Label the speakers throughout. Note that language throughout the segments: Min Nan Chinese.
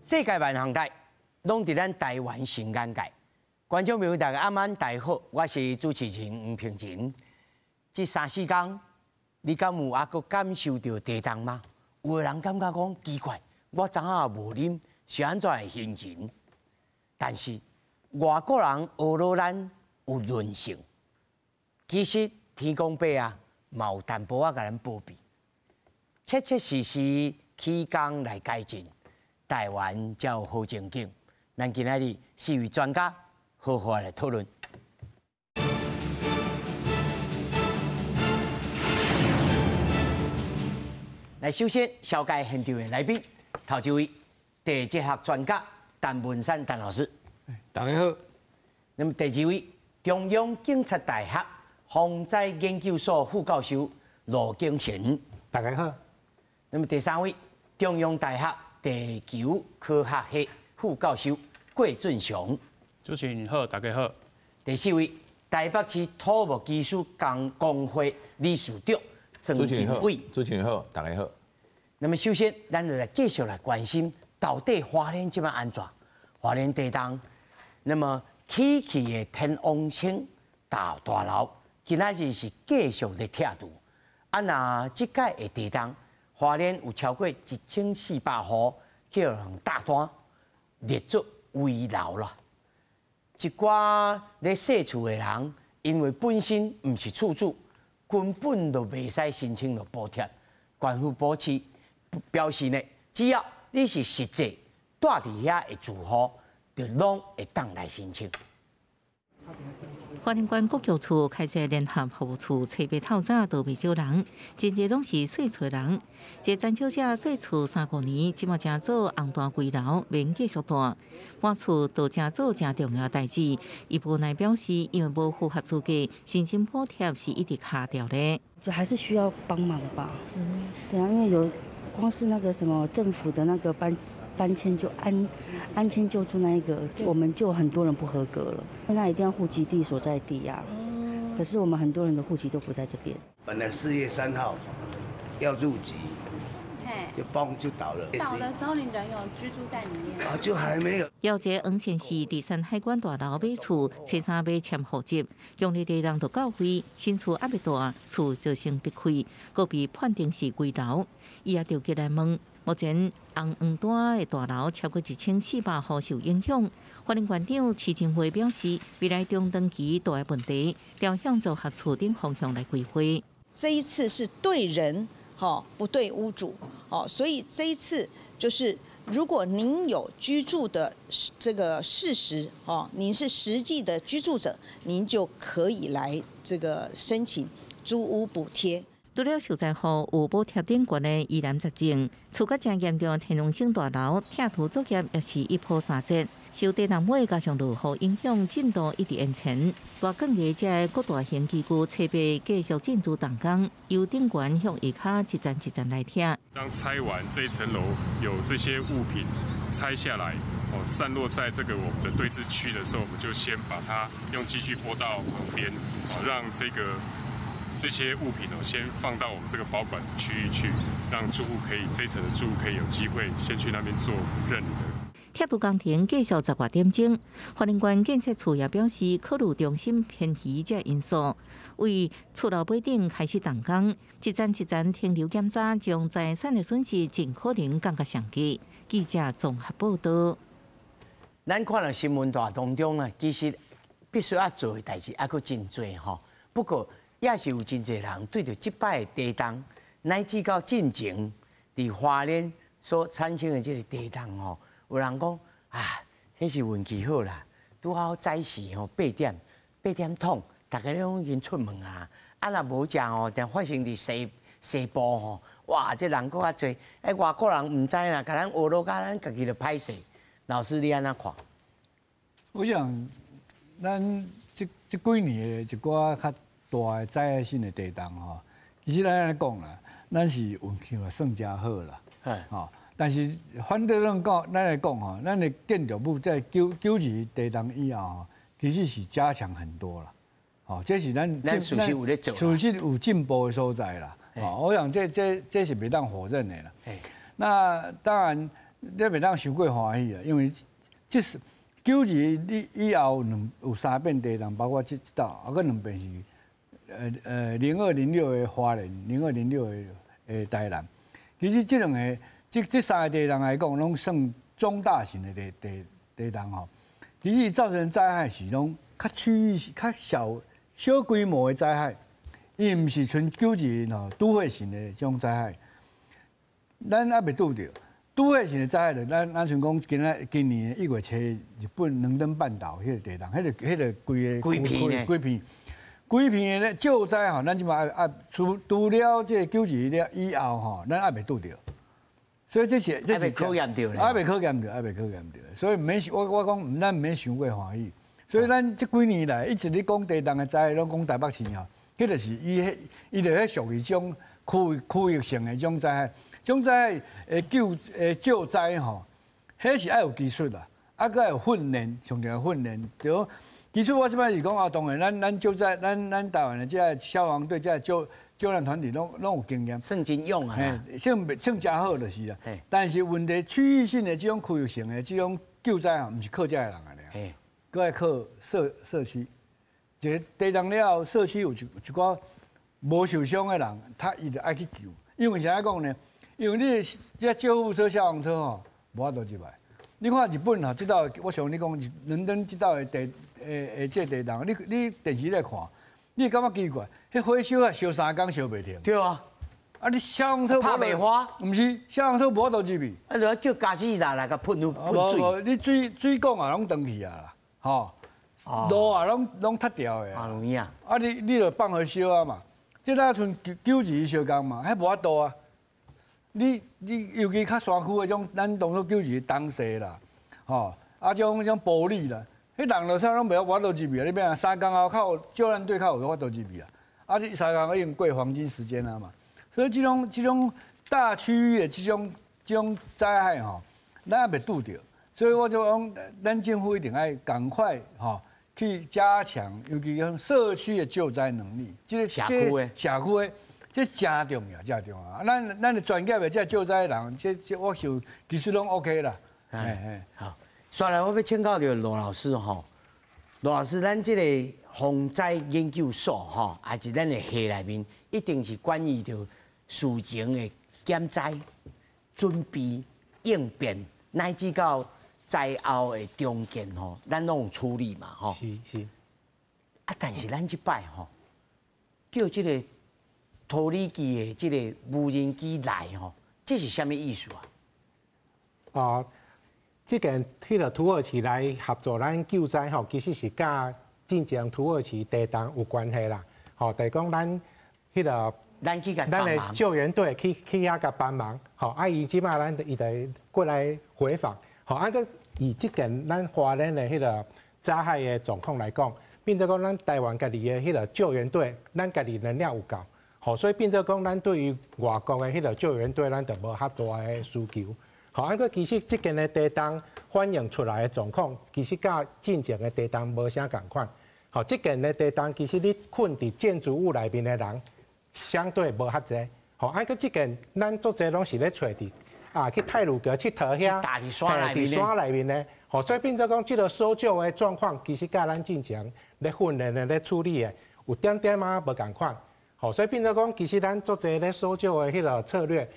Speaker 1: 世界萬項台，攏佇咱台灣新眼界。觀眾朋友大家暗暗大家好，我是主持人吳平仁。這三四工，你敢有猶閣感受著地動嗎？有的人感覺講奇怪，我昨昏無啉，是按怎會形成？但是外國人學了咱有韌性，其實天公伯啊，嘛有淡薄仔共咱保庇，切切實實起工來改進，台灣才有好前景。咱今仔日四位專家好好來討論。來，首先紹介現場的來賓，頭一位地質學專家陳文山陳老師，
Speaker 2: 大家好。
Speaker 1: 那麼第二位中央警察大學防災研究所副教授羅景賢，
Speaker 2: 大家好。
Speaker 1: 那麼第三位中央大學地球科學系副教授郭俊雄，
Speaker 3: 主持人好，大家好。
Speaker 1: 第四位台北市土木技師公會理事長曾金偉，
Speaker 4: 主持人好，大家好。
Speaker 1: 那麼首先，咱就來繼續來關心到底花蓮這擺按怎？花蓮地動，那麼起去的天王星大樓，今仔日是繼續咧拆除。啊，若這擺的地動，花蓮有超過1400戶去予人炸單，列作危樓啦。一寡咧踅厝的人，因為本身毋是厝主，根本就袂使申請著補貼。縣府表示表示呢，只要你是實際住佇遐的住戶，就攏會當來申請。
Speaker 5: 花蓮縣國教處開設聯合服務處，冊八透早都袂少人，真濟攏是細厝人。一個陳小姐細厝3、5年，這馬成做紅單危樓，免繼續住。搬厝都成做誠重要代誌。伊無奈表示，因為無符合資格，申請補貼是一直卡著咧。
Speaker 6: 就還是需要幫忙吧。對啊，因為有光是那個什麼政府的那個搬遷就安遷救助那一個，我們就很多人不合格了。那一定要戶籍地所在地呀。可是我們很多人的戶籍都不在這邊。
Speaker 7: 本來4月3號要入籍，就崩就倒了。
Speaker 8: 倒的時候，你人有居住在裡面？
Speaker 7: 啊，就還沒有。
Speaker 5: 有一个黃先生佇山海關大樓買厝，初三欲遷戶籍，強烈地動就到位，新厝猶未蹛，厝就先逼開，閣被判定是危樓。伊也著急來問，目前紅黃單的大樓超過1400戶受影響。花蓮縣長徐正輝表示，未來中長期大的問題，朝向組合厝等方向來規劃。
Speaker 9: 這一次是對人，不對屋主，所以這一次就是如果您有居住的這個事實，您是實際的居住者，您就可以來這個申請租屋補貼。
Speaker 5: 除了受災戶有補貼頂懸的疑難雜症，厝甲誠嚴重的天王星大樓拆除作業也是一波三折，受地動尾加上落雨影響，進度一直延遲。大鋼藝這個各大型機具設備繼續進駐動工，由頂懸向下跤一層一層來拆。
Speaker 10: 當拆完這一層樓，有這些物品拆下來，散落在這個我們的堆置區的時候，我們就先把它用機具撥到旁邊，讓這些物品哦，先放到我們這個保管區域去，讓住戶可以這層的住戶可以有機會先去那邊做認領。
Speaker 5: 拆除工程繼續10外點鐘，花蓮縣建設處也表示，考慮中心偏移這因素，為厝樓尾頂開始動工，一層一層停留檢查，將財產的損失盡可能降到上低。記者綜合報道。
Speaker 1: 咱看到新聞台當中呢，其實必須要做的代誌猶閣真濟吼，不過，也是有真濟人對著這擺的地動，乃至到進前佇花蓮所產生的這個地動吼，有人講啊，彼是運氣好啦，拄好早時吼8點8點統，逐家攏已經出門啊。啊，若無食吼，定發生佇西部吼，哇，這人閣較濟，欸，外國人毋知啦，共咱學落甲咱家己就歹勢。老師你按怎看？
Speaker 2: 我想，咱這幾年的一寡較大的災害性的地動吼，其實咱按呢講啦，咱是運氣嘛算誠好啦，吼。但是反對論講，咱來講吼，咱的建築物在9·92地動以後吼，其實是加強很多啦，吼，這是咱
Speaker 1: 咱事實有咧做，
Speaker 2: 事實有進步的所在啦，吼，我想這是袂當否認的啦。那當然，你袂當傷過歡喜啊，因為這是9·21以後有三遍地動，包括這這道，啊，閣兩遍是0206的花蓮，0206的台南。其實這兩个這三个地動來講，攏算中大型的地動吼。其實造成災害是攏較區域、較小、小規模的災害，伊毋是像9·21吼都會型的這種災害。咱猶未拄著都會型的災害，就咱像講今年1月7日日本能登半島彼個地動，彼個規个
Speaker 1: 規片
Speaker 2: 規片規片的咧救災吼，咱這擺啊除了這個9·21了以後吼，咱猶未拄著。所以這是
Speaker 1: 這是考驗著咧，
Speaker 2: 猶未考驗著，猶未考驗著。所以毋免我講，咱毋免傷過歡喜。所以咱這幾年來一直咧講地動的災害，攏講台北市吼，彼就是伊彼伊就彼屬於這種區域性的這種災害。這種災害的救災吼，彼是愛有技術啦，啊，閣愛有訓練，上重要訓練。對。其實我這擺是講啊，當然咱救災，咱台灣的這个消防隊、這个救難團體攏有經驗，
Speaker 1: 算真勇啊，
Speaker 2: 算誠好就是啦。但是問題區域性的這種區域性的這種救災啊，毋是靠這个人來爾，閣愛靠社區。一个地動了後，社區有一寡無受傷的人，他伊就愛去救。因為啥講呢？因為你這救護車、消防車吼，無法度入來。你看日本吼，這道我想你講倫敦這道的地。這個地動，你電視咧看，你會感覺奇怪，彼火燒啊燒三工燒袂停。
Speaker 1: 對啊，啊
Speaker 2: 你消防車
Speaker 1: 拍袂花？
Speaker 2: 毋是，消防車無法度入去。
Speaker 1: 啊，就叫家私來共噴噴水。
Speaker 2: 你水管也攏斷去啊啦，吼，路也攏塌掉的。
Speaker 1: 啊，有影。
Speaker 2: 啊，你就放火燒啊嘛，這若像9·21相仝嘛，彼無法度啊。你尤其較山區的種，咱當初9·21東勢啦，吼，啊種埔里啦。彼人就啥攏袂法度入去啊！你欲按怎，三工後較有救難隊較有法度入去啊！啊，你三工已經過黃金時間啊嘛，所以這種大區域的這種災害吼，咱猶未拄著，所以我就講，咱政府一定愛趕快吼去加強，尤其講社區的救災能力，這個社區的，這誠重要，誠重要。啊，咱的專業的這救災人，這我想其實攏 OK 啦。嘿嘿，
Speaker 1: 好。煞來，我欲請教著羅老師吼，羅老師，咱這個防災研究所吼，抑是咱的系內面，一定是關於著事前的減災、準備、應變，乃至到災後的重建吼，咱攏有處理嘛吼。
Speaker 4: 是是。
Speaker 1: 啊，但是咱這擺吼，叫這個土耳其的這個無人機來吼，這是啥物意思啊？
Speaker 4: 啊。這件彼个土耳其來合作咱救災吼，其實是佮進前土耳其地動有關係啦。吼，就是講咱彼个
Speaker 1: 咱去共
Speaker 4: 咱的救援隊去遐共幫忙。吼，啊，伊這擺咱伊就過來回訪。吼，啊，閣以這件咱花蓮的彼个災害的狀況來講，變做講咱台灣家己的彼個救援隊，咱家己能力有夠。吼，所以變做講咱對於外國的彼個救援隊，咱就無遐大的需求。吼，啊，閣其實這件的地動反映出來的狀況，其實佮進前的地動無啥仝款。吼，這件的地動其實你困佇建築物內面的人相對無遐濟。吼，啊，閣這件咱足濟攏是咧揣佇啊去太魯閣𨑨迌遐，
Speaker 1: 佇山內面，
Speaker 4: 佇山內面的。吼，所以變做講這个搜救的狀況，其實佮咱進前咧訓練的、咧處理的有點點仔無仝款。吼，所以變做講，其實咱足濟咧搜救的彼个策略。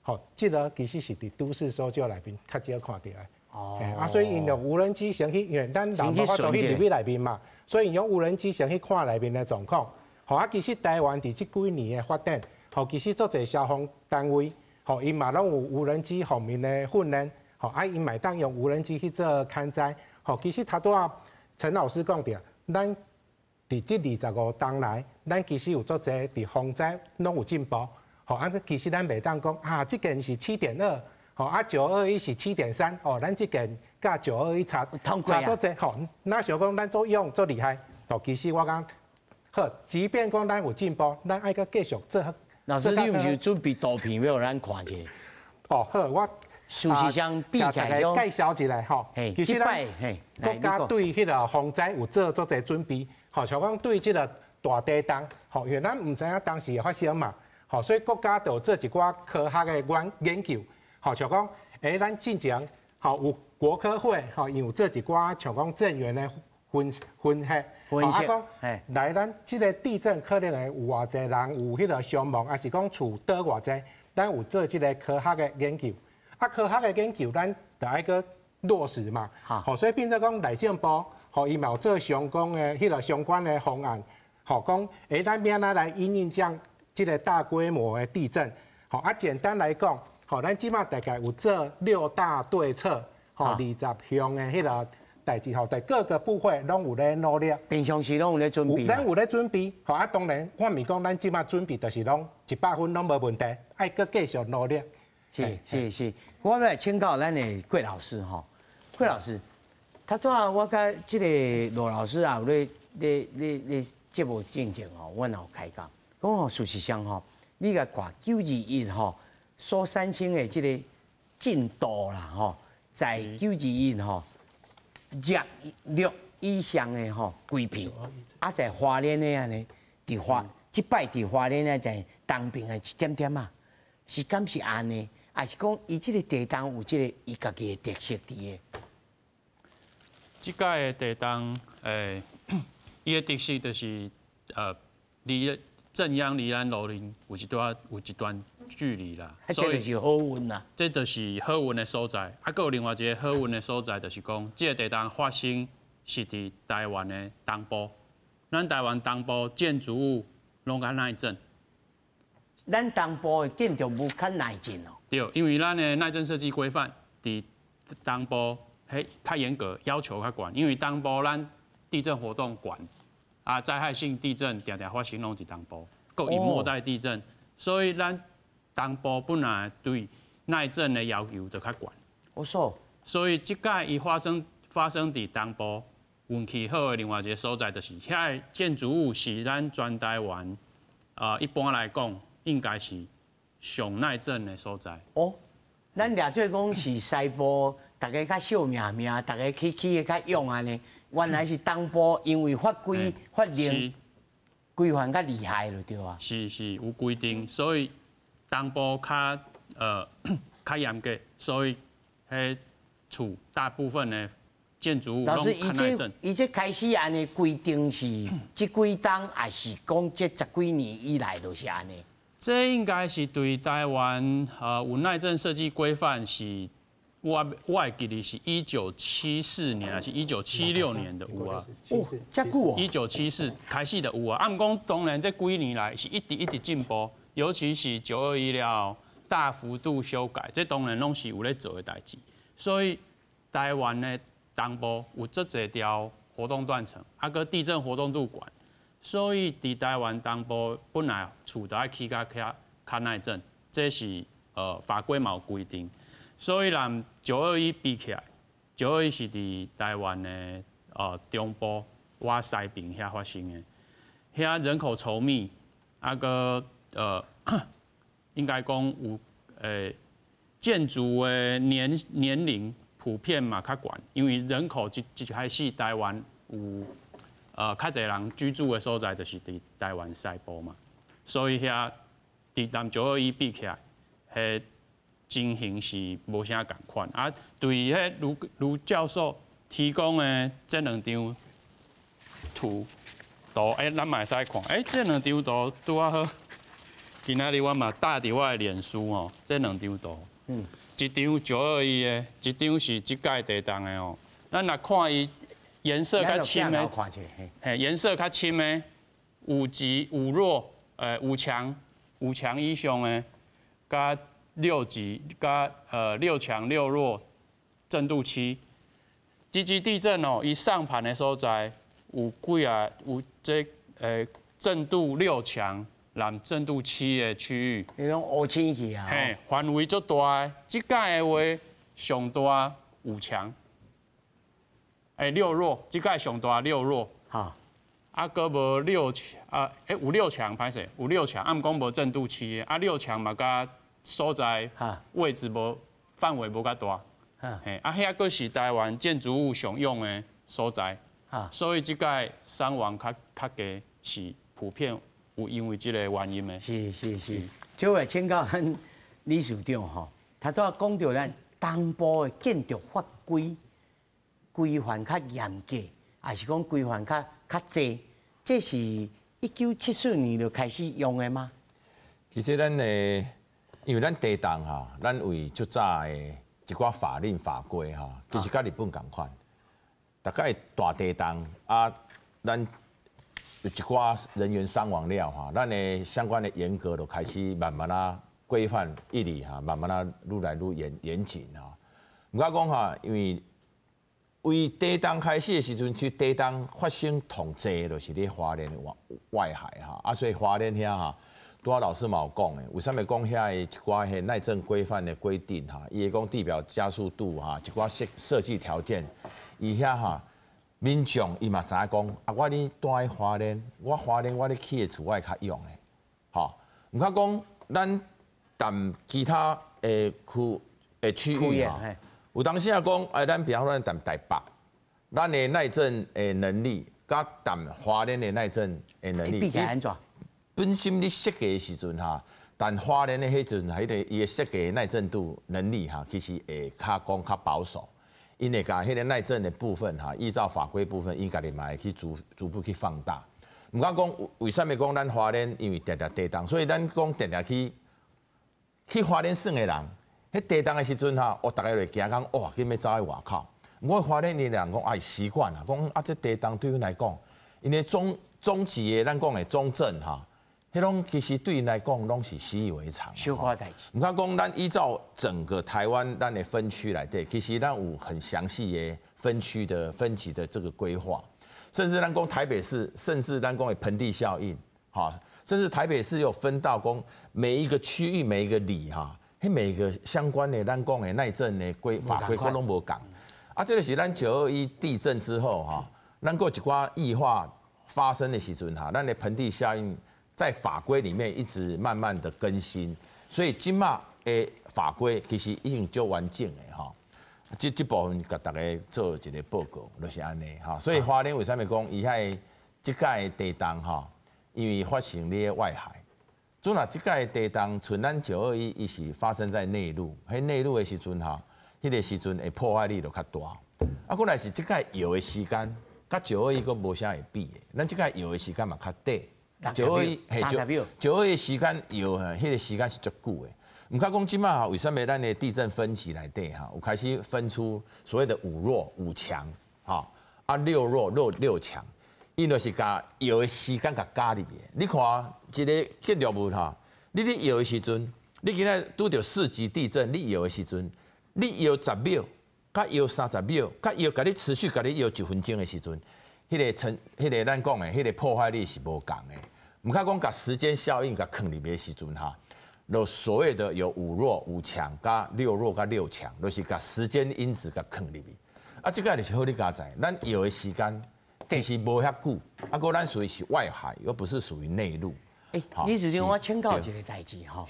Speaker 4: 吼，這个其實是佇都市搜救內面較少看著的。哦。啊，所以𪜶用無人機先去，因為咱人無法度去入去內面嘛，所以用無人機先去看內面的狀況。吼，啊，其實台灣佇這幾年的發展，吼，其實足濟消防單位，吼，𪜶嘛攏有無人機方面的訓練，吼，啊，𪜶嘛會當用無人機去做勘災。吼，其實頭拄仔陳老師講著，咱佇這25冬來，咱其實有足濟佇防災攏有進步。吼，啊，其實咱袂當講啊，這件是7.2，吼，啊9·21是7.3，哦，咱這件佮9·21差足濟，吼，若想講咱做勇做厲害，吼，其實我講好，即便講咱有進步，咱愛閣繼續做好。
Speaker 1: 老師，你毋是準備圖片欲予咱看一下？
Speaker 4: 哦，好，我
Speaker 1: 事實上比起來，
Speaker 4: 介紹一下吼。其實咱國家對彼个防災有做足濟準備，吼，像講對這个大地動，吼，因為咱毋知影當時會發生嘛。吼，所以國家就做一寡科學的研究，吼，像講咱进前吼有国科会吼，有做一寡像讲震源的分析，
Speaker 1: 分析，
Speaker 4: 讲来咱这个地震可能会有偌济人有彼个伤亡，抑是讲厝倒偌济，咱有做这个科学的研究。啊，科学的研究，咱就爱阁落实嘛。吼，所以变做讲内政部，吼，伊嘛有做相关的彼个相关的方案，吼，讲咱欲按怎来因应这样这个大规模的地震。吼，啊，简单来讲，吼，咱这马大概有做六大对策，吼，20项的彼个代志，吼，在各个部会拢有咧努力。
Speaker 1: 平常时拢有咧准备。
Speaker 4: 咱有咧准备，吼，啊，当然，我毋是讲咱这马准备就是拢100分拢无问题，爱阁继续努力。
Speaker 1: 是是是，我来请教咱的郭老师吼，郭老师，头拄仔我佮这个罗老师啊，有咧咧咧咧节目进前吼，阮也有开讲，讲吼事实上吼，你共看921吼所产生的这个震度啦吼，在921吼6以上的吼规片，啊在花莲的按呢，伫花这摆伫花莲的在东爿的一点点仔，是敢是按呢？抑是讲伊这个地动有这个伊家己的特色伫个？
Speaker 3: 这届的地动，伊的特色就是离震央离咱罗林有一段距离啦。
Speaker 1: 所以这就是好运啦。
Speaker 3: 这就是好运的所在。啊，阁有另外一个好运的所在，就是讲这个地动发生是伫台湾的东部。咱台湾东部建筑物拢较耐震。
Speaker 1: 咱东部的建筑物较耐震哦。
Speaker 3: 对，因为咱的耐震设计规范伫东部彼较严格，要求较悬。因为东部咱地震活动悬，啊，灾害性地震定定发生拢伫东部，阁隐没带地震，所以咱东部本来对耐震的要求就较悬。
Speaker 1: 我说，
Speaker 3: 所以这届伊发生伫东部，运气好的另外一个所在，就是遐个建筑物是咱全台湾，一般来讲应该是上耐震的所在。
Speaker 1: 哦，咱掠做讲是西部，大家较惜命命，大家去起得较勇按呢。原来是东部，因为法规法令规范较厉害就对啊。
Speaker 3: 是是有规定，所以东部较严格，所以彼厝大部分的建筑物
Speaker 1: 老师，伊这伊这开始按呢规定是这几冬，抑是讲这十几年以来都是按呢？
Speaker 3: 这应该是对台湾有耐震设计规范是，我会记得是1974年还是1976年的有啊？
Speaker 1: 哦，遮久哦。
Speaker 3: 1974开始就有啊。啊，毋过当然这几年来是一直一直进步，尤其是921了后大幅度修改，这当然拢是有咧做的代志。所以台湾的东部有足济条活动断层，啊，阁地震活动度悬，所以伫台湾东部本来厝都爱起甲较较耐震，这是法规嘛有规定。所以咱九二一比起来，九二一是伫台湾的中部倚西爿遐发生的，遐人口稠密，啊阁应该讲有建筑的年龄普遍嘛较悬，因为人口一开始台湾有较济人居住的所在，就是伫台湾西部嘛，所以遐伫南九二一比起来，彼情形是无啥仝款。啊，对彼卢卢教授提供的这两张图，咱嘛会使看。这两张图拄仔好，今仔日我嘛搭伫我的脸书哦，这两张图，一张九二一的，一张是这届地动的哦。咱若看伊颜色较深的，嘿，颜色较深的，5级5弱，5强以上的，佮6级，佮6强6弱，震度7。这支地震哦，伊上盘的所在有几啊？有这震度6强、和震度7的区域。
Speaker 1: 彼拢乌青去啊！
Speaker 3: 嘿，范围足大的。这届的话上大五强，6弱，这届上大六弱。啊，阁无六强啊？有六强歹势，有六强，啊，毋过无震度7的，啊，六强嘛，佮所在位置无范围无遮大。嘿，啊，遐阁是台湾建筑物上用的所在，所以这届伤亡较较低，是普遍有因为这个原因的。
Speaker 1: 是是是，这位请教咱理事长吼，头拄仔讲著咱东部的建筑法规规范较严格，还是讲规范较济？这是1974年就开始用的吗？
Speaker 11: 其实咱的，因为咱地动哈，咱为足早的一寡法令法规哈，其实佮日本仝款。大概大地动啊，咱有一寡人员伤亡了哈，咱的相关的严格就开始慢慢啊规范一直哈，慢慢啊愈来愈严谨哈。毋过讲哈，因为为地动开始的时阵，其实地动发生上济，就是咧花莲的外海哈，啊，所以花莲遐哈，拄仔老师嘛有讲的，为啥物讲遐的一寡彼耐震规范的规定哈，伊会讲地表加速度哈，一寡设计条件，伊遐哈民众伊嘛知影讲，啊，我咧蹛佇花莲，我花莲我咧起的厝我会较勇的，吼，毋过讲咱踮其他的区的区域哈。有当时啊讲，哎，咱比方说咱踮台北，咱的耐震的能力，佮踮花莲的耐震的能力，
Speaker 1: 比起按怎？
Speaker 11: 本身你设计的时阵哈，但花莲的彼阵，彼个伊的设计耐震度能力哈，其实会较讲较保守，𪜶会共彼个耐震的部分哈，依照法规部分，𪜶家己嘛会去逐步去放大。毋过讲为啥物讲咱花莲，因为定定地动，所以咱讲定定去花莲耍的人。彼地动的时阵哈，哦，逐家就会惊讲，哇，紧欲走去外口。毋过花莲的人讲，哎，习惯啦，讲啊，这地动对阮来讲，𪜶的中级的，咱讲的中震哈，彼拢其实对𪜶来讲，拢是习以为常。
Speaker 1: 小可代志。
Speaker 11: 毋过讲，咱依照整个台湾咱的分区来对，其实咱有很详细的分区的分级的这个规划，甚至咱讲台北市，甚至咱讲的盆地效应，哈，甚至台北市有分到讲每一个区域每一个里哈。彼每个相关的咱讲的耐震的规法规，拢无仝。啊，这个是咱9·21地震之后哈，咱阁一寡异化发生的时阵哈，咱的盆地效应在法规里面一直慢慢的更新，所以这马的法规其实已经足完整的哈。这部分共大家做一个报告，就是按呢哈。所以花莲为啥物讲伊遐这届地动哈，因为发生咧外海。阵若这届地动，像咱9·21，伊是发生在内陆，彼内陆的时阵哈，彼个时阵的破坏力就较大。啊，过来是这届摇的时间，佮九二一阁无啥会比的。咱这届摇的时间嘛较短，九二一
Speaker 1: 嘿，九
Speaker 11: 九二一时间摇，彼个时间是足久的。毋过讲这马为啥物咱的地震分级内底哈，有开始分出所谓的五弱五强，哈啊六弱六强，𪜶就是共摇的时间共加入去。你看一个建筑物哈，你咧摇的时阵，你今仔拄著4级地震，你摇的时阵，你摇十秒，佮摇30秒，佮摇共你持续共你摇一分钟的时阵，彼个成，彼个咱讲的，彼个破坏力是无仝的。毋过讲共时间效应共囥入的时阵哈，就所谓的有五弱五强，佮六弱佮六强，就是共时间因子共囥入去。啊，这个就是好你佳哉，咱摇的时间其实无遐久，啊，阁咱属于是外海，又不是属于内陆。
Speaker 1: 欸，李主任，我请教一个代志吼。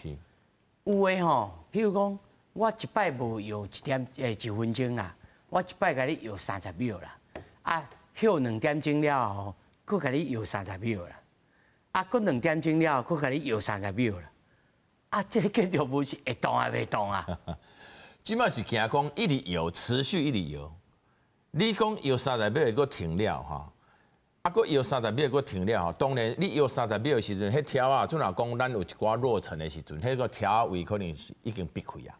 Speaker 1: 有的吼，譬如讲，我一摆无摇一点一分钟啦，我一摆共你摇30秒啦，啊，歇2点钟了后，阁共你摇三十秒啦，啊，阁2点钟了后，阁共你摇三十秒啦，啊，这个建筑物是会动抑袂动啊？
Speaker 11: 这马是惊讲一直摇，持续一直摇。你讲摇三十秒会阁停了哈，啊，阁摇三十秒阁停了吼。当然，你摇三十秒的时阵，彼柱仔，阵若讲咱有一寡落层的时阵，彼个柱仔位可能是已经篕开啊。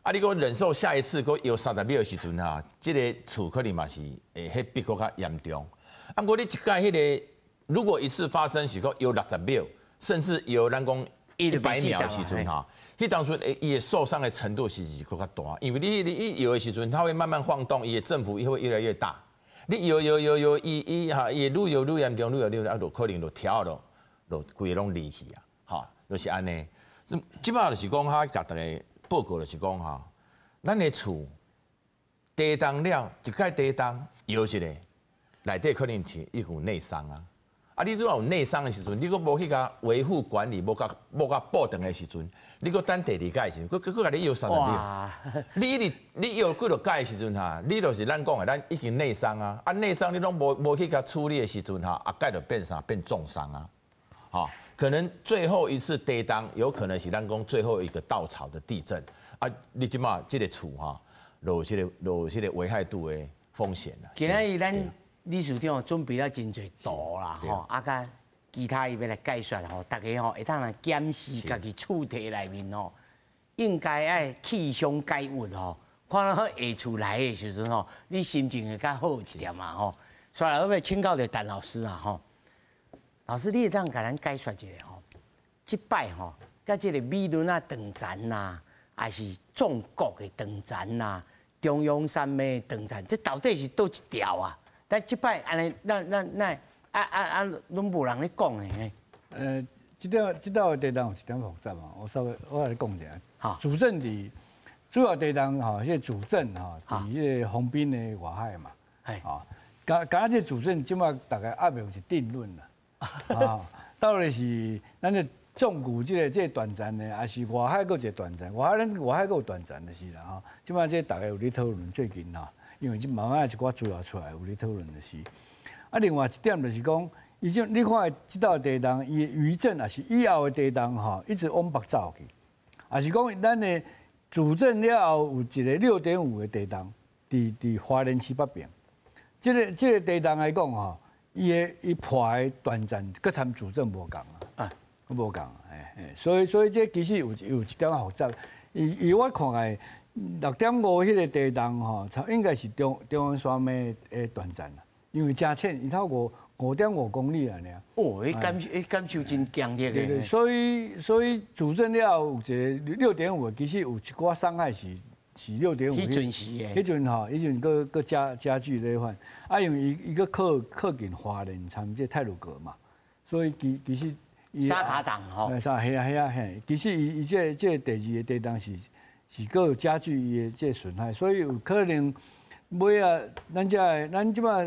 Speaker 11: 啊，你阁忍受下一次阁摇三十秒的时阵哈，这个厝可能嘛是会彼篕阁较严重。啊，毋过你一摆彼个，如果一次发生是阁摇60秒，甚至摇咱讲100秒的时阵哈。彼当阵，伊的受伤的程度是阁较大，因为你一摇的时阵，它会慢慢晃动，伊的振幅会越来越大。你摇摇摇摇，伊伊哈，伊会愈摇愈严重，愈摇愈啊，就可能就柱仔就规个拢离去啊，哈，就是按呢。这马就是讲，哈，共大家报告就是讲哈，咱的厝地动了，一摆地动摇一下，内底可能是已经有内伤啊。啊！你如果有内伤的时阵，你阁无去共维护管理，无共补偿的时阵，你阁等第二摆的时阵，阁共你摇三十秒。你一直你摇几落摆的时阵哈，你就是咱讲的，咱已经内伤啊！啊，内伤你拢无去共处理的时阵哈，后盖就变啥？变重伤啊！吼，可能最後一次地動，有可能是咱講最後一個稻草的地震啊！你這馬這个厝吼，落這個危害度的風險啦。
Speaker 1: 今仔日咱理事長準備了真濟圖啦，吼，啊，佮其他伊欲來解說吼，大家吼會當來檢視家己厝體內面吼，應該愛氣象解鬱吼，看到下厝來的時陣吼，你心情會較好一點嘛吼。所以我欲請教著陳老師啊吼，老師你會當共咱解說一下吼，這擺吼，佮這个米崙仔斷層啦，抑是縱谷的斷層啦，中央山脈斷層，這到底是佗一條啊？但這擺按呢，咱咱咱啊啊啊，攏無人咧講呢。
Speaker 2: 這道地動有一點複雜啊，我稍微我來講一下。好，主震佇主要地動吼，這个主震吼，佇這个豐濱的外海嘛。係。啊，敢敢這主震這馬大概猶未有一定論啦。啊，到底是咱的縱谷這個斷層呢，還是外海閣一個斷層？外海咱外海閣有斷層就是啦吼。這馬這大家有咧討論最近吼，因為這慢慢一寡資料出來有咧討論就是。啊，另外一點就是講，伊這你看這道地動，伊的餘震也是以後的地動吼，一直往北走去，也是講咱的主震了後有一個6.5的地動，佇花蓮市北邊。這個地動來講吼，伊破的斷層，閣參主震無仝啊，無仝，哎，所以這其實有一點仔複雜。以我看來，6.5彼个地動吼，應該是中央山脈的斷層啦，因為誠淺，伊透5.5公里啊，爾。
Speaker 1: 哦，彼感受真強烈的。
Speaker 2: 對對，所以主震了後有一个6.5，其實有一寡傷害是6.5。
Speaker 1: 彼陣時的。
Speaker 2: 彼陣吼，彼陣閣加劇咧款，啊，因為伊閣靠近花蓮，參這太魯閣嘛，所以其實。
Speaker 1: 沙卡黨吼。
Speaker 2: 沙係啊係啊係，其實伊這第二个地動是閣有加劇伊的這損害，所以有可能尾仔咱這咱這擺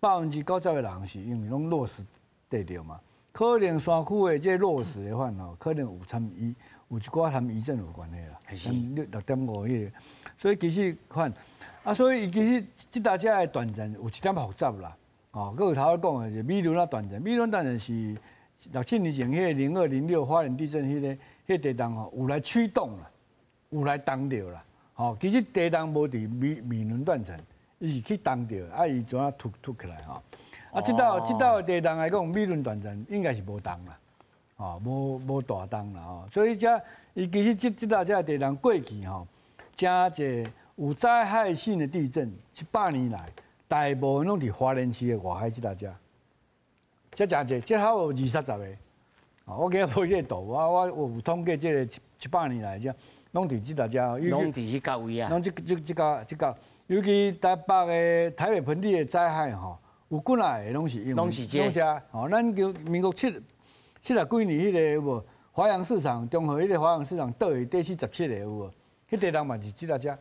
Speaker 2: 90%的人是因為攏落石地著嘛，可能山區的這落石的話吼，可能有參餘有一寡參餘震有關係啦，6.5彼个，所以其實看啊，所以其實這搭遮的斷層有一點複雜啦，哦，閣有頭仔講的是米崙仔斷層，米崙斷層是6、7年前彼个02、06花蓮地震彼個地動吼，有來驅動啦，有來動著啦，吼，其實地動無佇米崙斷層，伊是去動著，啊，伊怎啊突起來吼？啊，這道地動來講，米崙斷層應該是無動啦，吼，無大動啦，吼，所以這伊其實這道這地動過去吼，誠濟有災害性的地震，100年來大部分攏佇花蓮市的外海這搭遮。這誠濟，這差有20-30個。我今日無這个圖，我有統計這个100年來這，攏佇這搭遮。
Speaker 1: 攏佇彼個位啊。
Speaker 2: 攏這個，尤其台北的台北盆地的災害吼，有幾若个攏是因為。
Speaker 1: 攏是這。
Speaker 2: 攏這，吼，咱叫民國七十幾年彼個有無？華陽市場，中和彼個華陽市場倒去短47個有無？彼地動嘛是這搭遮。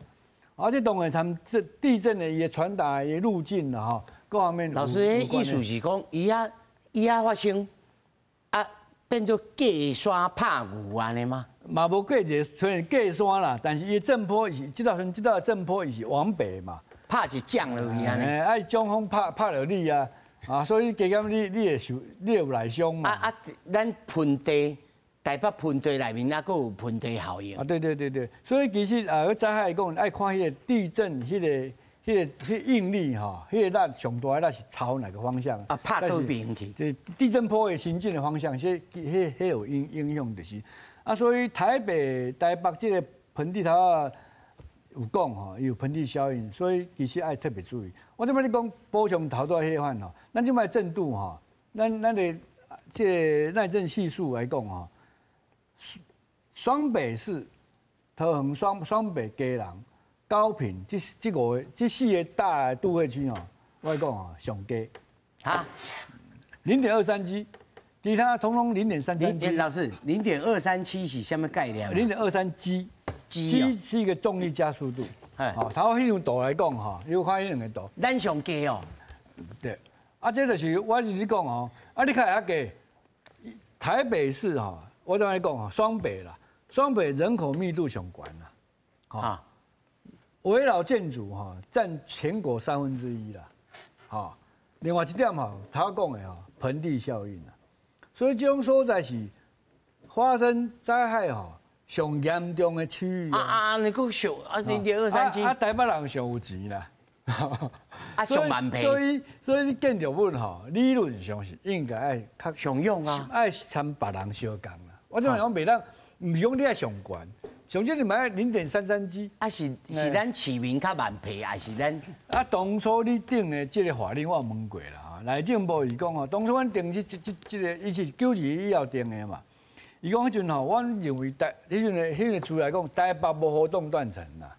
Speaker 2: 啊，這當然參這地震的伊的傳達的路徑啦吼，各方面。
Speaker 1: 老師，彼意思是講，伊遐發生啊，變做隔山拍牛按呢嗎？
Speaker 2: 嘛無隔一个，雖然隔山啦，但是伊震波是這道時這道震波伊是往北嘛，
Speaker 1: 拍一降落去按呢。
Speaker 2: 欸，啊，強風拍落你啊，啊，所以加減你會受，你會有內傷嘛。
Speaker 1: 啊，咱盆地台北盆地內面抑閣有盆地效應。
Speaker 2: 啊，對對對對，所以其實啊，災害來講，愛看彼个地震彼个。彼應力吼，彼个力上大的力是朝哪個方向？
Speaker 1: 啊，拍佗邊去。
Speaker 2: 對，地震波的行進的方向，彼有影響就是。啊，所以台北、台北這个盆地頭有講吼，有盆地效應，所以其實愛特別注意。我這擺咧講補充頭拄彼个款吼，咱這擺震度吼，咱的這个耐震係數來講吼，雙北市、桃園雙北、基隆。高屏這五个、這四个大都會區吼，我講吼上低，
Speaker 1: 哈，0.23
Speaker 2: G，其他統統0.33 G。
Speaker 1: 老師，0.237是啥物概念？0.23
Speaker 2: G，G 是一個重力加速度。好，頭彼張圖來講吼，你看彼兩個圖。
Speaker 1: 咱上低哦。
Speaker 2: 對，啊，這就是我是咧講吼，啊，你看遐低，台北市吼，我怎來講吼，雙北啦，雙北人口密度上懸啦，啊。危老建築哈佔全國1/3啦，哈。另外一點吼，頭講的吼，盆地效應啦，所以這種所在是發生災害吼上嚴重的區域。
Speaker 1: 啊啊！你閣上啊0.23 G。
Speaker 2: 啊，台北人上有錢啦。
Speaker 1: 啊，上萬平。
Speaker 2: 所以你建築物吼，理論上是應該愛較
Speaker 1: 常用啊，
Speaker 2: 愛參別人相仝啦。我這講袂當，毋是講你愛上懸，上少你嘛愛0.33 G。
Speaker 1: 啊是咱市民較慢皮，還是咱？
Speaker 2: 啊，當初你定的這個法令，我有問過啦吼。內政部伊講吼，當初阮定這個，伊是92以後定的嘛。伊講彼陣吼，阮認為台，彼陣的彼個資料講台北無活動斷層啦。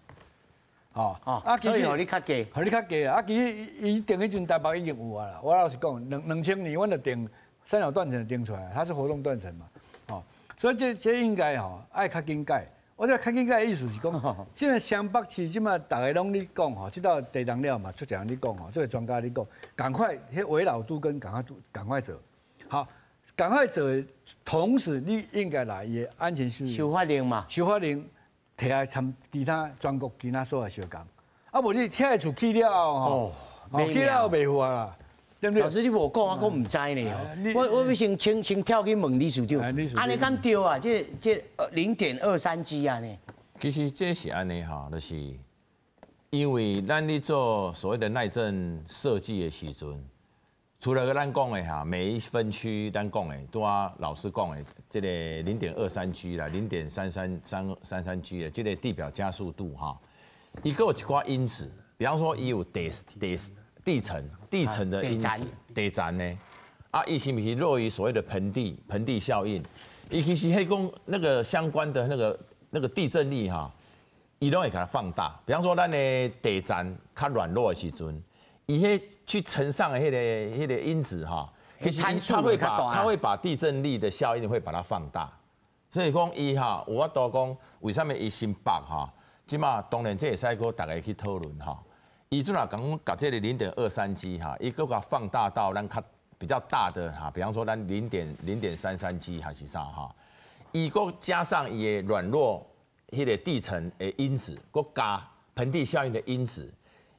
Speaker 1: 哦，啊，所以予你較低，
Speaker 2: 予你較低啊！啊，其實伊定彼陣台北已經有啊啦。我老實講，2000年阮就定三角斷層定出來，它是活動斷層嘛。哦，所以這應該吼愛較緊改。我這較緊改的意思是講，這個雙北市這馬逐个攏咧講吼，這道地動了嘛，足濟人咧講吼，這個專家咧講，趕快彼危老都更趕快趕快做，好，趕快做，同時你應該來伊的安全性
Speaker 1: 修法令嘛，
Speaker 2: 修法令。提來參其他全國其他所在相仝，啊無你拆厝起了後吼，起了後袂好啦，對不對？
Speaker 1: 老師你無講，我閣毋知呢。我欲先跳去問理事長，按呢敢對啊？這0.23 G 啊呢？
Speaker 11: 其實這是按呢吼，就是因為咱咧做所謂的耐震設計的時陣，除了咱講的哈，每一分區咱講的，拄仔老師講的，這個0.23 G 啦，0.33333 G 的這個地表加速度哈，伊閣有一寡因子，比方說伊有地層的因子，地層呢，啊，伊是毋是落於所謂的盆地效應？伊其實彼講那個相關的那個地震力哈，伊攏會共它放大。比方說，咱的地層較軟弱的時陣。伊彼去乘上的彼個因子哈，其實它會把地震力的效應會把它放大，所以講伊哈有法度講為啥物伊新北哈，這馬當然這會使閣逐家去討論哈。伊陣若講共這个0.23 G 哈，伊閣共放大到咱較比較大的哈，比方說咱0.333 G 還是啥哈，伊閣加上伊的軟弱彼個地層的因子，閣加盆地效應的因子。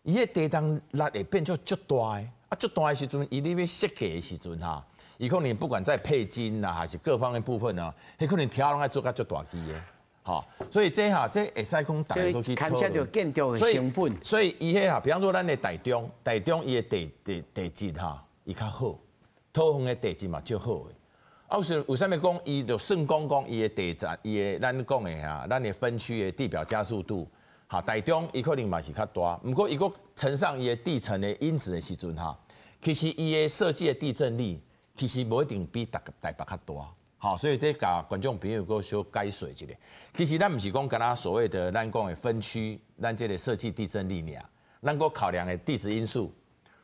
Speaker 11: 伊彼地動力會變做足大的，啊，足大的時陣，伊你欲設計的時陣哈，伊可能不管在配筋啦，還是各方面部分呢，彼可能條攏愛做甲足大支的，吼，所以這哈這會使講逐家都去討
Speaker 1: 論。建築的成本。
Speaker 11: 所以伊彼哈，比方說咱的台中，台中伊的地質哈，伊較好，桃園的地質嘛足好的。啊，有為啥物講伊就算講伊的地層，伊的咱講的哈，咱的分區的地表加速度。哈，台中伊可能嘛是較大，毋過伊閣乘上伊的地層的因子的時陣哈，其實伊的設計的地震力其實無一定比台北較大，好，所以這共觀眾朋友閣小解說一下。其實咱毋是講敢若所謂的咱講的分區，咱這個設計地震力爾，咱閣考量的地質因素，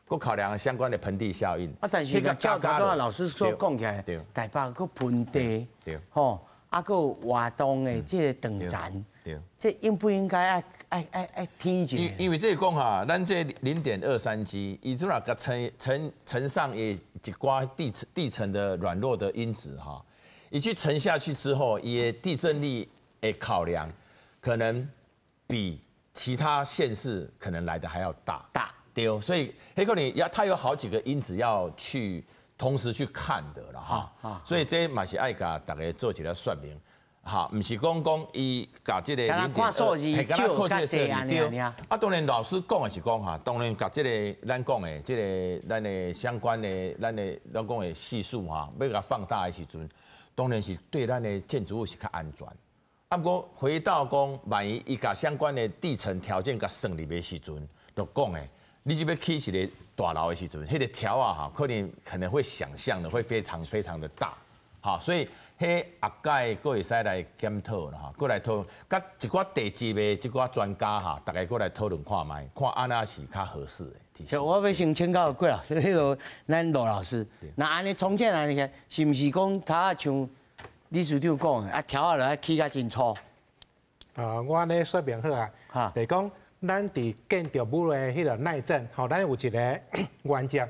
Speaker 11: 閣考量相關的盆地效應。
Speaker 1: 啊，但是照剛剛老師所講起來，台北閣盆地，吼，啊，閣有活動的這個斷層，這應不應該愛天一下？
Speaker 11: 因為這個講哈，咱這0.23 G，伊陣若共乘上一寡地層的軟弱的因子哈，伊去乘下去之後，伊的地震力的考量，可能比其他縣市可能來的還要大。
Speaker 1: 大
Speaker 11: 對，所以彼可能要它有好幾個因子要去同時去看的啦哈。所以這嘛是愛共逐家做一個說明。哈，毋是講伊共這個零點二，
Speaker 1: 嘿，敢若看這個數字
Speaker 11: 對。啊，當然老師講的是講哈，當然共這個咱講的這個咱的相關的咱的咱講的係數哈，欲共放大的時陣，當然是對咱的建築物是較安全。啊，毋過回到講，萬一伊共相關的地層條件共算入的時陣，就講的，你這欲起一个大樓的時陣，彼個條仔哈，可能會想象的會非常非常的大，哈，所以。彼學界閣會使來檢討啦，吼，閣來討佮一寡地質的這寡專家哈，逐家閣來討論看覓，看按怎是較合適的。
Speaker 1: 我欲先請教郭老師，彼個咱羅老師，若按呢重建按呢，是毋是講頭仔像理事長講的，啊條仔就愛起甲真粗？
Speaker 4: 我按呢說明好啊，就是講咱佇建築物的彼個耐震，吼，咱有一个原則：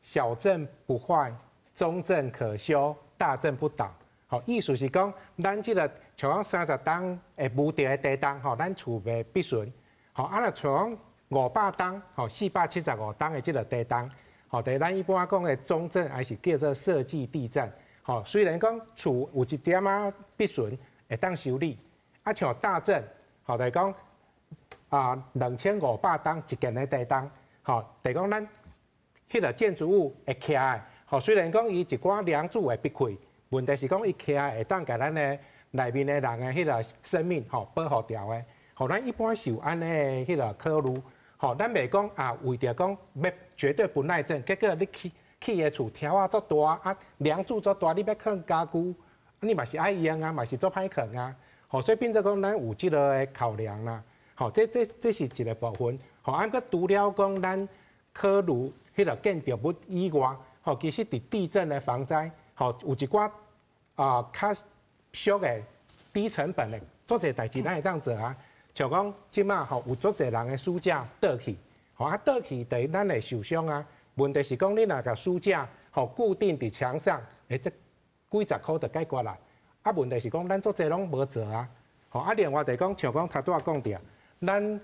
Speaker 4: 小震不壞，中震可修，大震不倒。吼，意思是講，咱這個像講30噸會無著的地動，吼，咱厝袂必損。吼，啊若像講500噸，吼，475噸的這個地動，吼，就是咱一般講的中震，還是叫做設計地震。吼，雖然講厝有一點仔破損會當修理，啊像大震，吼，就講啊2500噸一件的地動，吼，就講咱彼個建築物會徛的，吼，雖然講伊一寡梁柱會崩開，問題是講伊徛會當共咱的內面的人的彼個生命吼保護牢的，吼，咱一般是有按呢彼個考慮，吼，咱袂講啊為著講欲絕對不耐震，結果你起起的厝柱仔足大啊，梁柱足大，你欲囥家具，你嘛是愛用啊，嘛是足歹囥啊，吼，所以變做講咱有這個的考量啦，吼，這是一個部分，吼，啊，閣除了講咱考慮彼個建築物以外，吼，其實佇地震的防災，吼，有一寡啊較俗的低成本的，足濟代誌咱會當做啊，像講這馬吼有足濟人的書架倒去，吼啊倒去第一咱會受傷啊。問題是講你若共書架吼固定佇牆上，欸，這幾十箍就解決啦。啊，問題是講咱足濟攏無做啊。吼啊，另外就講像講頭拄仔講著，咱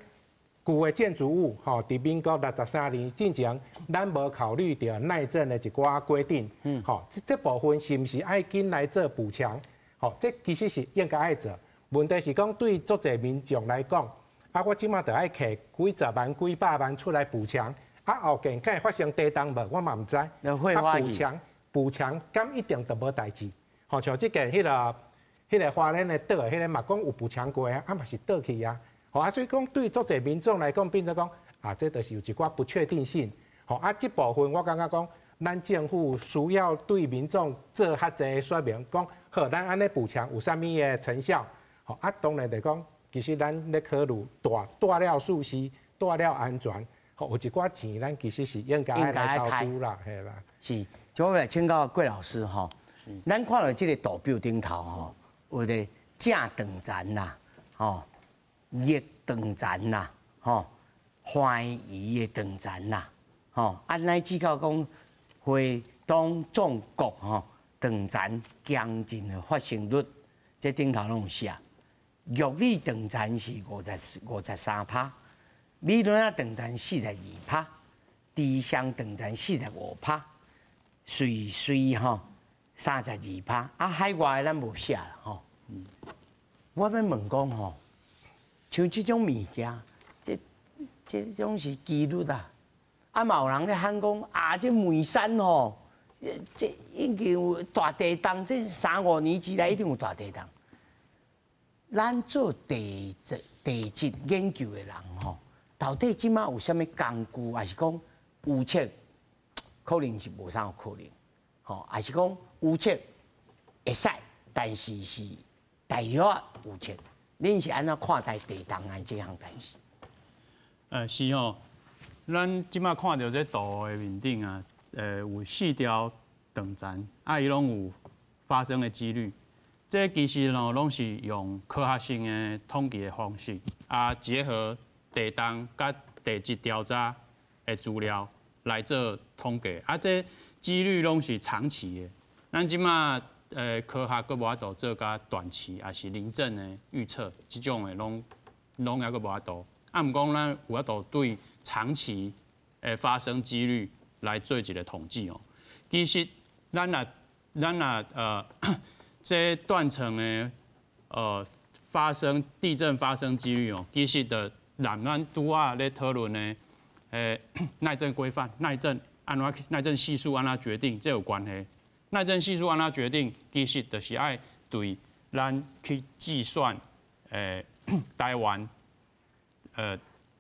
Speaker 4: 舊的建築物吼，佇民國63年進前，咱無考慮著耐震的一寡規定，吼，這部分是毋是愛緊來做補強？吼，這其實是應該愛做。問題是講對足濟民眾來講，啊，我這馬著愛摕幾十萬、幾百萬出來補牆，啊後邊敢會發生地動無？我嘛毋知。啊，補牆補牆，敢一定就無代誌？吼，像這件彼個花蓮的倒的彼個嘛，講有補牆過啊，啊嘛是倒去啊。吼啊，所以講對足濟民眾來講，變做講啊，這就是有一寡不確定性。吼啊，這部分我感覺講，咱政府需要對民眾做較濟說明，講好，咱按呢補牆有啥物的成效？吼啊，當然就講，其實咱咧考慮大大了舒適，大了安全，吼有一寡錢，咱其實是應該愛來投資啦，嘿啦。
Speaker 1: 是，就我來請教郭老師吼，咱看到這個圖表頂頭吼，有個正斷層啦，吼，逆斷層啦，吼，懷疑的斷層啦，吼，啊，乃至到講花東縱谷吼斷層強震的發生率，這頂頭攏有寫。玉里斷層是53%，美崙仔斷層42%，池上斷層45%，瑞穗吼32%，啊海外的咱無寫啦吼。我欲問講吼，像這種物件，這種是幾率啊。啊嘛有人咧喊講啊，這梅山吼，這已經有大地動，這三五年之內一定有大地動。咱做地質研究的人吼，到底這馬有啥物工具，還是講預測可能是無啥有可能，吼，還是講預測會使，但是是大約預測。恁是按怎看待地動案這項代誌？
Speaker 3: 是哦，咱這馬看著這圖的面頂啊，有四條斷層，啊，伊攏有發生的幾率。這其實喏，攏是用科學性的統計的方式，啊，結合地動佮地質調查的資料來做統計，啊，這幾率攏是長期的。咱這馬科學閣無法度做較短期，抑是臨震的預測，這種的攏猶閣無法度。啊，毋過咱有法度對長期的發生幾率來做一個統計哦。其實咱若這斷層的發生地震發生幾率哦，其實就咱咱拄仔咧討論的耐震規範、耐震按怎耐震係數按怎決定，這有關係。耐震係數按怎決定，其實就是愛對咱去計算台灣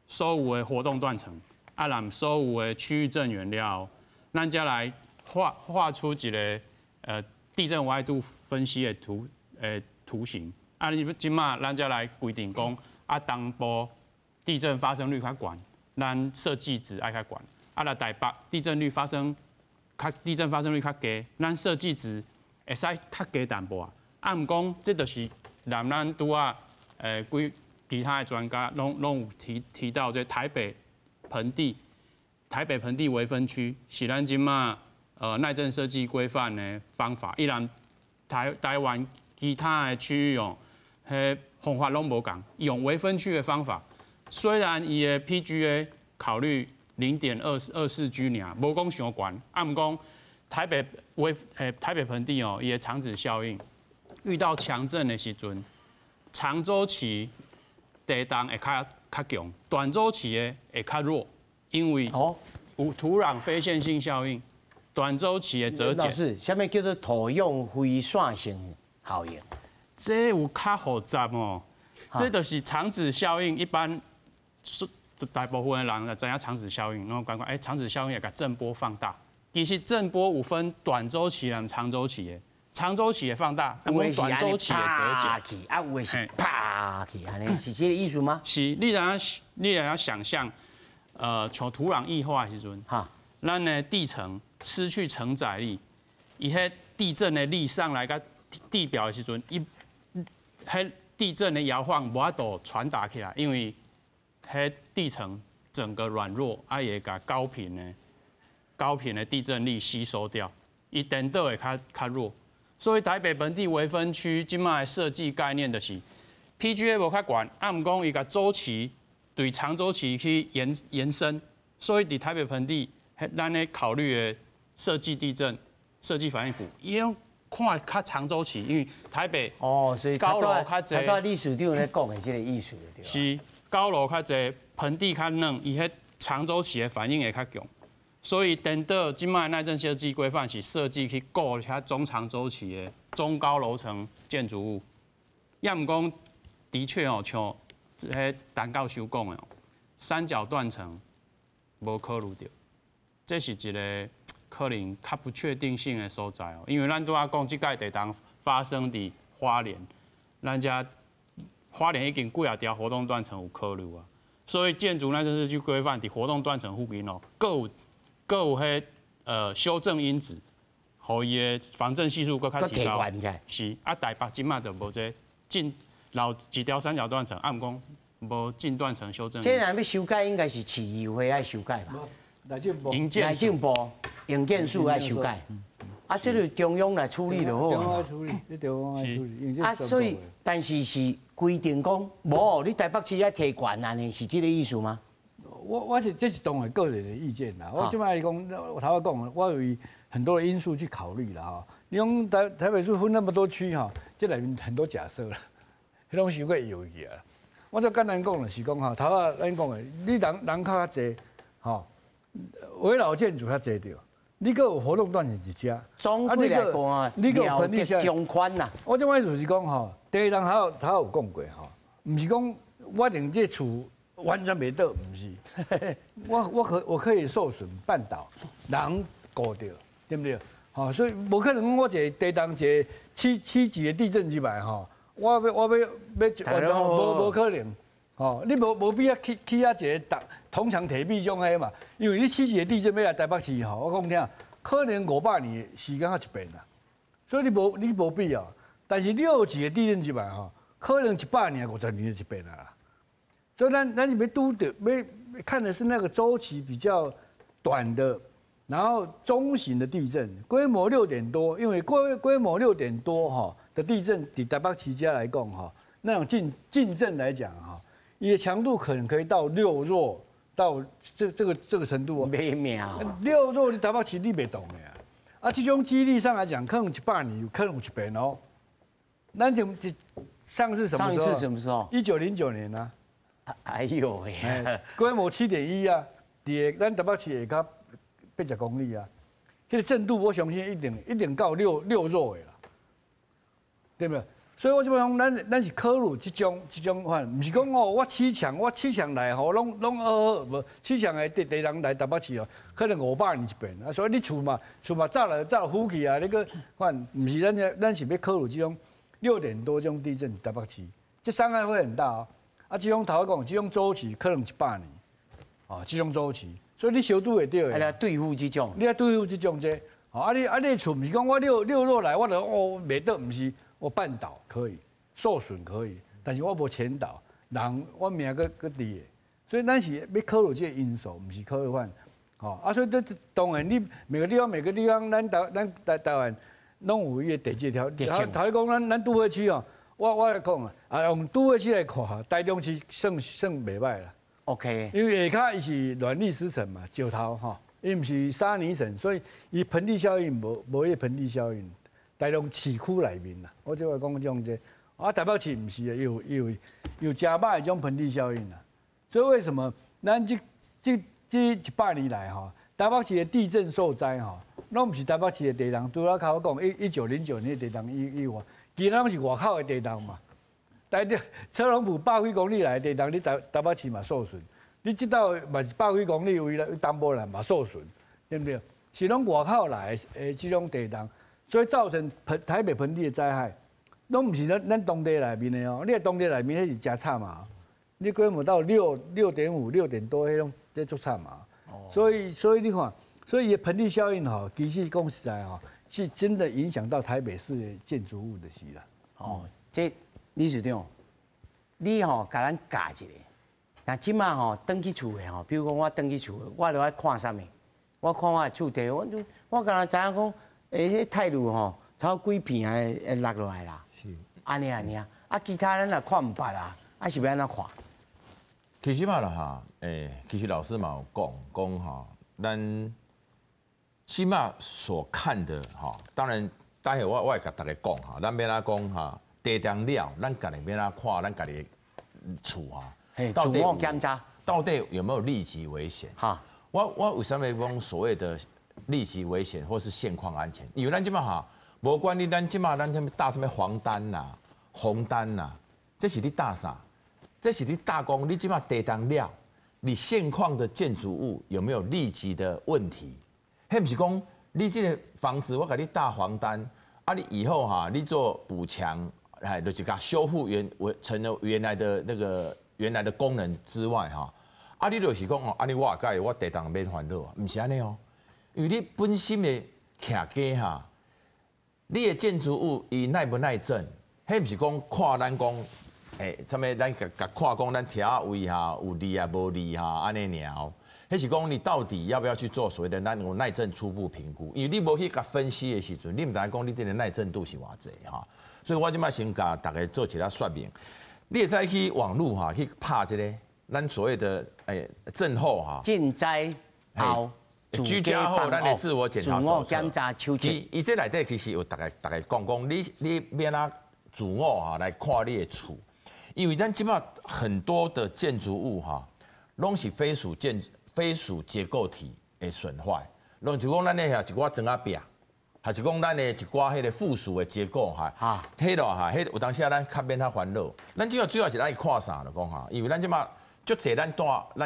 Speaker 3: 所有的活動斷層，啊，含所有的區域震源了後，咱才來畫出一個地震歪度分析的圖形。啊，你這馬咱才來規定講，啊，東部地震發生率較懸，咱設計值愛較懸。啊，若台北地震發生率較低，咱設計值會使較低淡薄仔。啊，毋過這就是咱拄仔幾其他的專家攏有提到這台北盆地微分區是咱這馬耐震設計規範的方法，伊人台灣其他的區域哦，彼方法攏無仝，用微分區的方法，雖然伊的 PGA 考慮0.224 G 爾，無講傷懸，啊，毋過台北盆地哦，伊的场址效应，遇到强震的时阵，长周期地动会较强，短周期的会较弱，因为有土壤非线性效应，短周期的折减。
Speaker 1: 老师，啥物叫做土壤非线性效应？
Speaker 3: 这有较复杂哦，这就是场址效应，一般是大部分的人就知影场址效应，拢感觉场址效应会共震波放大。其实震波有分短周期和长周期的，长周期的放大，有短周期的折减。
Speaker 1: 啊，有的是啪去，按呢是这个意思吗？
Speaker 3: 是，你若想象，像土壤液化的时阵，咱的地层失去承载力，伊彼地震的力上来到地表的时阵，伊彼地震的摇晃无法度传达起来，因为彼地层整个软弱，啊，会共高频的地震力吸收掉，伊电导会较弱，所以台北盆地微分区这摆的设计概念就是 PGA 无较悬，啊，毋过伊共周期对长周期去延伸，所以伫台北盆地，咱咧考虑的设计地震、设计反应谱，伊拢看较长周期，因为台北
Speaker 1: 哦，所以
Speaker 3: 高楼较济，
Speaker 1: 拄理事长咧讲的这个意思对。
Speaker 3: 是高楼较济，盆地较软，伊彼长周期的反应会较强。所以，等到这摆耐震设计规范是设计去顾遐中长周期的中高楼层建筑物。也毋讲，的确哦，像彼陈教授讲的哦，三角断层无考虑著，这是一个可能较不确定性的所在哦。因为咱拄仔讲，这摆地动发生伫花莲，咱遮花莲已经几仔条活动断层有考虑啊，所以建筑耐震设计规范伫活动断层附近哦，阁有彼修正因子，予伊的防震系数阁较提高。是啊，台北这摆就无这近老一条三角断层，啊，毋讲无近断层修正。
Speaker 1: 这若欲修改，应该是市议会爱修改吧？
Speaker 2: 内政部、
Speaker 1: 内政部、营建署爱修改。啊，这个中央来处理就好。
Speaker 2: 中央来处理，这中央来处理。
Speaker 1: 啊，所以但是是规定讲，无你台北市爱提悬按呢，是这个意思吗？
Speaker 2: 我是这是当然个人的意见啦。我这摆讲，我头仔讲，我有很多的因素去考虑啦吼。你讲台北市分那么多区哈，这内面很多假设啦，彼拢伤过遥去啊。我就简单讲就是讲吼，头仔咱讲的，你人口较济，吼，危老建筑较济著，你阁有活动断层伫遮。
Speaker 1: 总归来讲啊，
Speaker 2: 你阁有盆地
Speaker 1: 中宽呐。
Speaker 2: 我这摆意思是讲吼，地动头头有讲过吼，毋是讲我定这厝完全袂倒，毋是，我可以受损半倒，人顾著，对毋对？吼，所以无可能我一个地动一个七级的地震入来吼，我欲完全无可能，吼，你无必要起遐一个铜墙铁壁种彼嘛，因为你七级的地震欲来台北市吼，我讲听，可能500年时间才一遍啦，所以你无必要。但是6级的地震入来吼，可能100年、50年就一遍啦。所以咱是欲拄著，欲看的是那个周期比较短的，然后中型的地震，规模六点多，因为规模六点多哈的地震，伫台北市遮来讲哈，那种近震来讲哈，伊的强度可能可以到6弱到这个程度哦。
Speaker 1: 袂命。
Speaker 2: 6弱你台北市你袂动的啊，啊，这种几率上来讲，可能100年可能有一遍哦。咱就上次什么时候？
Speaker 1: 上一次什么时候？1909
Speaker 2: 年啊。
Speaker 1: 哎呦喂！
Speaker 2: 规模7.1啊，伫咱台北市下跤80公里啊，彼个震度我相信一定到六弱的啦，对不对？所以我这摆讲，咱是考虑这种款，毋是讲哦，我七强来吼，拢好好，无七强的地动来台北市哦，可能500年一遍啊，所以你厝嘛早就浮去啊，你阁反毋是咱是欲考虑这种六点多这种地震台北市，这伤害会很大哦。啊，这种头仔讲，这种周期可能100年，啊，这种周期，所以你相拄会著的。
Speaker 1: 啊，对付这种，
Speaker 2: 你爱对付这种这，啊你厝毋是讲我六弱来，我就哦袂倒，毋是，我半倒可以，受损可以，但是我无全倒，人我命阁伫的，所以咱是欲考虑这个因素，毋是考虑反，吼啊，所以这当然你每个地方每个地方，咱台湾拢有伊的地质条件。头仔讲咱都会区哦。我来讲啊，用都会区来看，台中市算袂䆀啦。
Speaker 1: OK。
Speaker 2: 因为下跤伊是软砾石层嘛，石头吼，伊毋是沙泥层，所以伊盆地效應無彼个盆地效應，台中市區內面啦，我這話講這種這，啊台北市毋是的，有誠歹的這種盆地效應啦。所以為什麼咱這100年來吼，台北市的地震受災吼，攏毋是台北市的地動，拄仔較我講1909年的地動以外，其他攏是外口的地動嘛。台中車籠埔百幾公里內的地動，你台北市嘛受損。你這道嘛是百幾公里位來東部來嘛受損，對不對？是攏外口來的這種地動，所以造成台北盆地的災害，攏毋是咱當地內面的哦。你佇當地內面彼是誠慘嘛？你規模到6.5、6點多彼種，這足慘嘛。所以你看，所以盆地效應吼，其實講實在吼，是真的影響到台北市的建築物的是啦。
Speaker 1: 哦，這理事長，你吼共咱教一下。那這馬吼轉去厝的吼，比如講我轉去厝的，我就愛看啥物？我看我的厝底，我敢若知影講，彼泰魯吼，超幾片會落落來啦。是。按呢按呢啊，啊其他咱若看毋捌啊，啊是欲按怎看？
Speaker 11: 其實嘛啦哈，其實老師嘛有講講哈，咱起碼所看的哈，當然待會我會共大家講哈，咱欲按怎講哈，地動了，咱家己欲按怎看，咱家己的厝哈。
Speaker 1: 到底檢查
Speaker 11: 到底有沒有立即危險？哈，我為啥物講所謂的立即危險或是現況安全？因為咱這馬哈，無管你咱這馬咱啥物打啥物黃單啦、紅單啦，這是你打啥？這是你打講你這馬地動了，你現況的建築物有沒有立即的問題？彼毋是講你這個房子我共你打黃單，啊你以後哈你做補強，哎，就是共修復原成了原來的那個。原來的功能之外，哈，啊，你就是講哦，按呢我會我地動免煩惱，毋是按呢哦，因為你本身的徛家哈，你的建築物伊耐不耐震，彼毋是講看咱講，啥物咱共共看講咱柱位哈有離啊無離哈按呢爾哦，彼是講你到底要不要去做所謂的那種耐震初步評估？因為你無去共分析的時陣，你毋知影講你這个耐震度是偌濟哈，所以我這擺先共大家做一下說明。你會使去網路哈去拍這个，咱所謂的震後哈，
Speaker 1: 震災後
Speaker 11: 居家後咱的自我檢查手
Speaker 1: 冊。
Speaker 11: 伊這內底其實有逐家逐家講講，你欲按怎自我哈來看你的厝，因為咱這擺很多的建築物哈，攏是非屬結構體的損壞，攏就講咱的遐一寡磚仔壁。還是講咱的一寡彼个附屬的結構哈，彼落哈，彼有當時啊，咱較免遐煩惱。咱這個主要是愛看啥就講哈，因為咱這馬足濟咱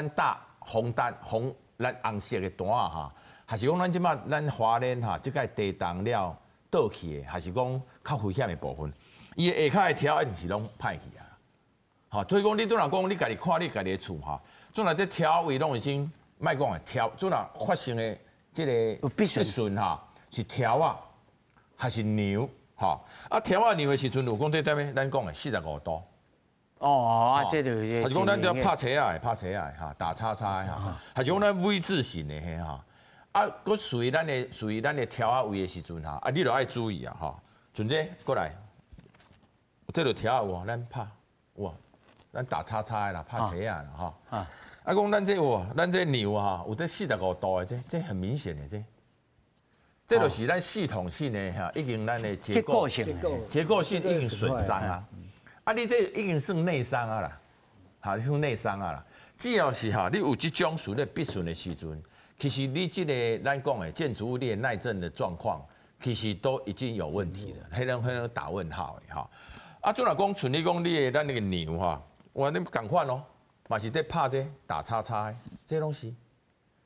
Speaker 11: 打紅單紅咱紅色的單哈，還是講咱這馬咱花蓮哈，這個地動了倒去的，還是講較危險的部分，伊的下跤的柱一定是攏歹去啊。好，所以講你拄若講你家己看你家己的厝哈，總若這柱位攏已經莫講的柱，總若發生的這个
Speaker 1: 必損
Speaker 11: 哈。是柱仔，還是梁？吼啊，柱仔梁的時陣有講這啥物？咱講的45度。
Speaker 1: 哦，啊，這就是。
Speaker 11: 還是講咱這拍斜仔的，拍斜仔的哈，打叉叉的哈，還是講咱 V 字形的彼哈？啊，閣屬於咱的柱仔位的時陣哈，啊，你著愛注意啊，吼。像這過來，這就柱仔有咱拍有，咱打叉叉的啦，拍斜仔啦，吼。啊，講咱這有，咱這梁哈，有這45度的，這很明顯的這。這就是咱系統性的哈，已經咱的結構性已經損傷啊！啊，你這已經算內傷啊啦，哈，你算內傷啊啦。只要是哈，你有這種屬咧必損的時陣，其實你這个咱講的建築物你的耐震的狀況，其實都已經有問題了，彼種打問號的哈。啊，總若講像你講你的咱那個梁哈，哇，你仝款哦，嘛是咧拍這打叉叉的，這攏是。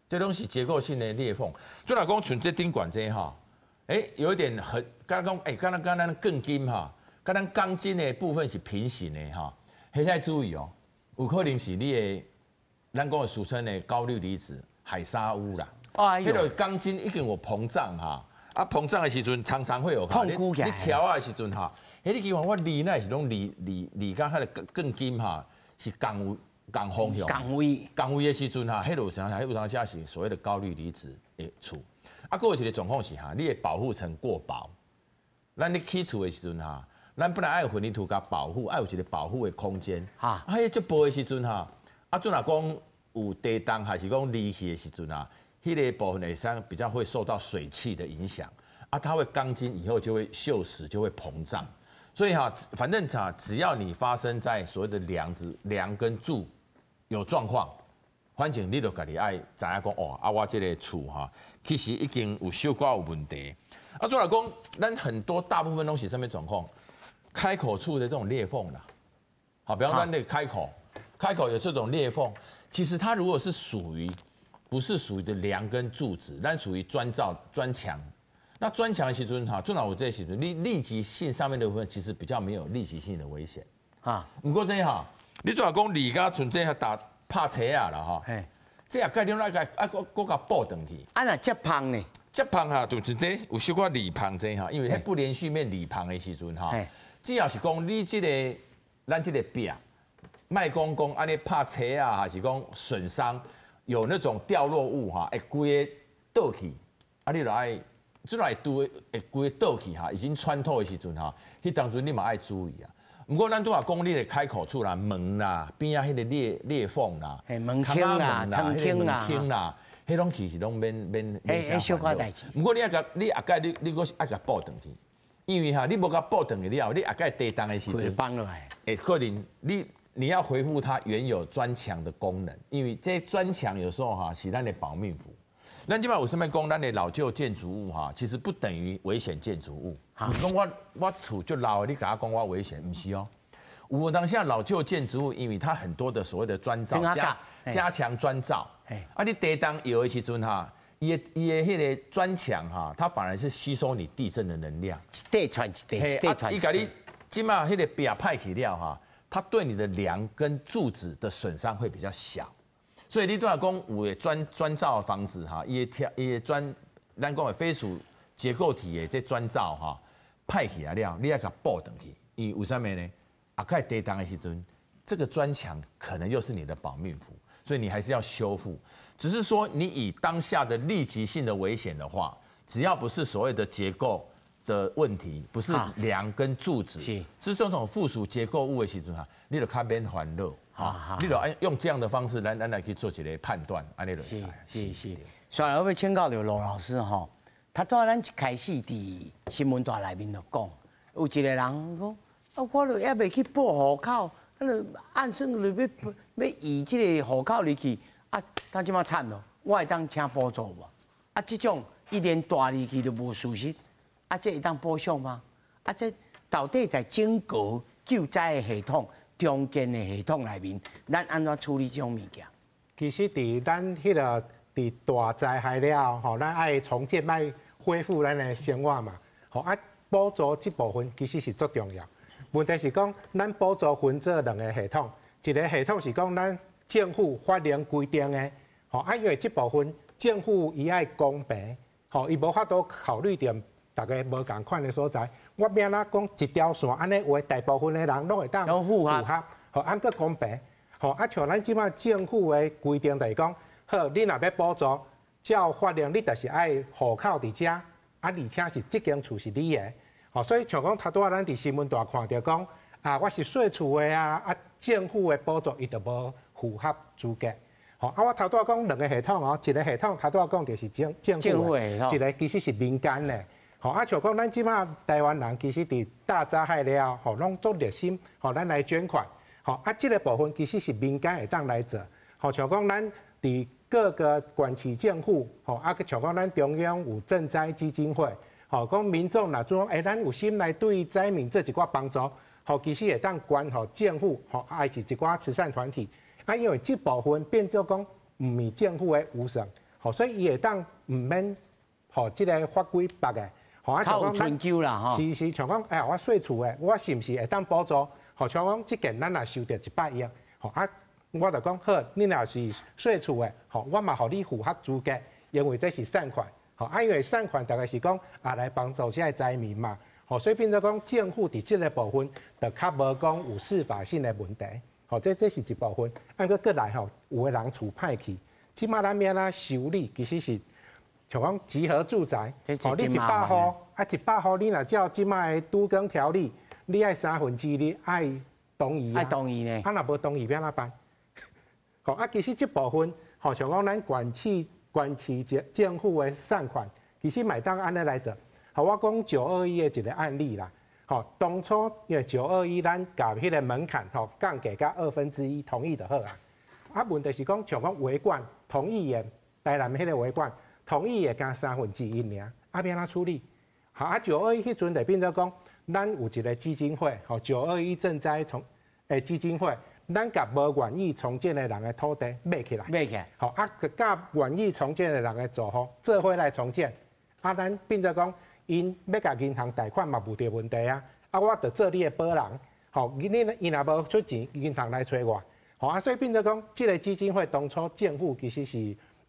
Speaker 11: 這攏是結構性的裂縫。就若講像這頂懸這哈，有一點很，敢若講，敢若咱鋼筋哈，敢咱鋼筋的部分是平行的哈，彼愛注意哦，有可能是你的，咱講的俗稱的高氯離子海砂屋啦。哎呦，彼个鋼筋已經有膨脹哈，啊膨脹的時陣常常會有。
Speaker 1: 你
Speaker 11: 調的時陣哈，彼你記看我離那是攏離甲彼个鋼筋哈是仝。仝方向，仝位的時陣哈，彼有啥？彼有當時是所謂的高氯離子的厝。啊，閣有一个狀況是哈，你的保護層過薄。咱咧起厝的時陣哈，咱本來愛混凝土共保護，愛有一个保護的空間。哈，啊，彼這薄的時陣哈，啊，陣若講有地動還是講離去的時陣啊，彼个部分会使比较会受到水汽的影响，啊，它会钢筋以后就会锈蚀，就会膨胀。所以哈，反正哈，只要你发生在所谓的梁子、梁跟柱有状况，反正你就家己爱知影讲哦，啊，我这个厝哈，其实已经有小可有问题。啊，做来讲，咱很多大部分拢是啥物状况？开口处的这种裂缝啦，好，比方说那个开口，开口有这种裂缝，其实它如果是属于不是属于的梁跟柱子，咱属于砖造砖墙。那砖墙的时阵哈，做到我这个时阵，你立即性上面的部分其实比较没有立即性的危险啊。毋过这哈，你做讲里家像这打拍车啊啦哈，这也概念那个啊，阁阁共补转去。
Speaker 1: 啊，若接芳呢？
Speaker 11: 接芳哈，就是这有小可里芳这哈，因为彼不连续面里芳的时阵哈，只要是讲你这个咱这个壁，莫讲讲按呢拍车啊，还是讲损伤有那种掉落物哈，会规个倒去，啊，你就爱。这来拄会规个倒去哈，已经穿透的时阵哈，彼当阵你嘛爱注意啊。毋过咱拄仔讲你的开口处啦、门啦、边仔彼个裂缝啦、
Speaker 1: 门坑啦、窗坑啦、
Speaker 11: 门啦，彼拢其实拢免免
Speaker 1: 免啥小可代志。
Speaker 11: 毋过你爱共你后盖你阁是爱共补转去，因为哈你无共补转去了，你后盖地动的时阵，
Speaker 1: 放落来，
Speaker 11: 会可能你要恢复它原有砖墙的功能，因为这砖墙有时候哈是咱的保命符。咱这摆有啥物讲，咱的老旧建筑物哈，其实不等于危险建筑物。你讲我厝足老的，你共我讲我危险，毋是哦。有当时老旧建筑物，因为它很多的所谓的砖造加强砖造，啊，你地动摇的时阵哈，伊的彼个砖墙哈，它反而是吸收你地震的能量。
Speaker 1: 一块传一块，一块传。
Speaker 11: 伊共你这摆彼个壁歹去了哈，它对你的梁跟柱子的损伤会比较小。所以你拄仔讲有的砖造的房子哈，伊的拆伊的砖，咱讲的非属结构体的这砖造哈，歹去啊了，你爱共补转去，因为为啥物呢？后盖地动的时阵，这个砖墙可能又是你的保命符，所以你还是要修复。只是说你以当下的立即性的危险的话，只要不是所谓的结构的问题，不是梁跟柱子，是这种附属结构物的时阵哈，你就较免烦恼。啊，你就按用这样的方式来去做一个判断，按呢就会使。
Speaker 1: 是是。所以我欲请教著罗老师吼，他拄仔咱一开始伫新闻台内面就讲，有一个人讲，啊，我都犹未去报户口，啊，就按算就欲移这个户口入去，啊，他这摆惨咯，我会当请补助无？啊，这种伊连蹛入去都无事实，啊，这会当补偿吗？啊，这到底在整个救灾的系统、重建的系统内面，咱按怎处理这种物件？
Speaker 4: 其实，伫咱彼个伫大灾害了后，咱爱重建、爱恢复咱的生活嘛。吼啊，补助这部分其实是足重要。问题是讲，咱补助分做两个系统，一个系统是讲咱政府法令规定的，吼啊，因为这部分政府伊爱公平，吼伊无法度考虑著逐家无仝款的所在。我欲按怎讲一条线，按呢话大部分的人拢会当
Speaker 1: 符合，
Speaker 4: 吼按阁公平，吼啊像咱这摆政府的规定就是讲，好，你若欲补助，照法令你就是爱户口伫遮，啊而且是这间厝是你的，吼所以像讲头拄仔咱伫新闻台看著讲，啊我是税厝的啊，啊政府的补助伊就无符合资格，吼啊我头拄仔讲两个系统哦，一个系统头拄仔讲就是政府的，一个其实是民间的。吼啊，像讲咱这摆台湾人其实伫大灾害了后，吼拢足热心，吼咱来捐款，吼啊，这个部分其实是民间会当来做，吼像讲咱伫各个县市政府，吼啊，像讲咱中央有赈灾基金会，吼讲民众若做，欸，咱有心来对灾民做一寡帮助，吼其实会当捐予政府，吼还是一寡慈善团体，啊，因为这部分变做讲毋是政府的预算，吼所以伊会当毋免，予这个法规缚的。
Speaker 1: 吼啊，像讲咱
Speaker 4: 是是，像讲哎呀，我税厝的，我是毋是会当补助？吼，像讲这件咱若收著100亿，吼啊，我就讲好，你若是税厝的，吼，我嘛予你符合资格，因为这是善款，吼啊，因为善款大概是讲啊来帮助这个灾民嘛，吼，所以变做讲政府伫这个部分就较无讲有适法性的问题，吼，这是一部分。啊，阁过来吼，有的人厝歹去，这摆咱欲按怎修理，其实是。像讲集合住宅，哦，你100户，啊，100户你若照这摆的都更条例，你爱2/3爱同意
Speaker 1: 啊，爱同意呢，
Speaker 4: 啊，若无同意欲按怎办？吼啊，其实这部分，吼，像讲咱县市縣市政府的善款，其實嘛會當按呢來做。好，我講九二一的一個案例啦。吼，當初因為九二一咱共彼個門檻吼降低到1/2同意就好啊。啊，問題是講像講維冠同意的台南彼個維冠同意的加1/3爾，啊，欲按怎處理？好啊，九二一彼陣就變做講，咱有一個基金會，吼，九二一賑災重的基金會，咱共無願意重建的人的土地買起來，
Speaker 1: 買起來，
Speaker 4: 吼啊，佮願意重建的人的住戶做伙來重建，啊，咱變做講，𪜶欲共銀行貸款嘛無著問題啊，啊，我就做你的保人，吼，你𪜶若無出錢，銀行來揣我，吼啊，所以變做講，這個基金會當初政府其實是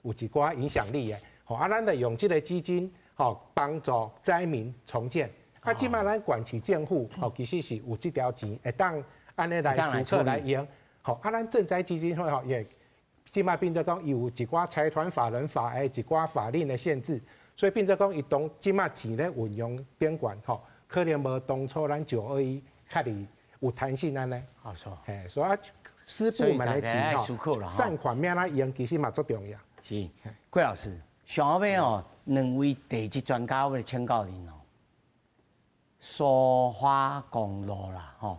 Speaker 4: 有一寡影響力的，吼啊，咱就用這個基金，吼幫助災民重建，啊，這擺咱縣市政府，吼其實是有這條錢會當按呢來思考來用，吼啊，咱賑災基金會吼也，這擺變做講伊有一寡財團法人法的一寡法令的限制，所以變做講伊當這擺錢咧運用頂懸，吼可能無當初咱九二一較哩有彈性按呢。
Speaker 1: 沒錯，
Speaker 4: 嘿，所以啊，私部門的錢吼，善款欲按怎用，其實嘛足重要。
Speaker 1: 是，郭老師，上後尾哦，兩位地質專家，我來請教恁哦。蘇花公路啦，吼，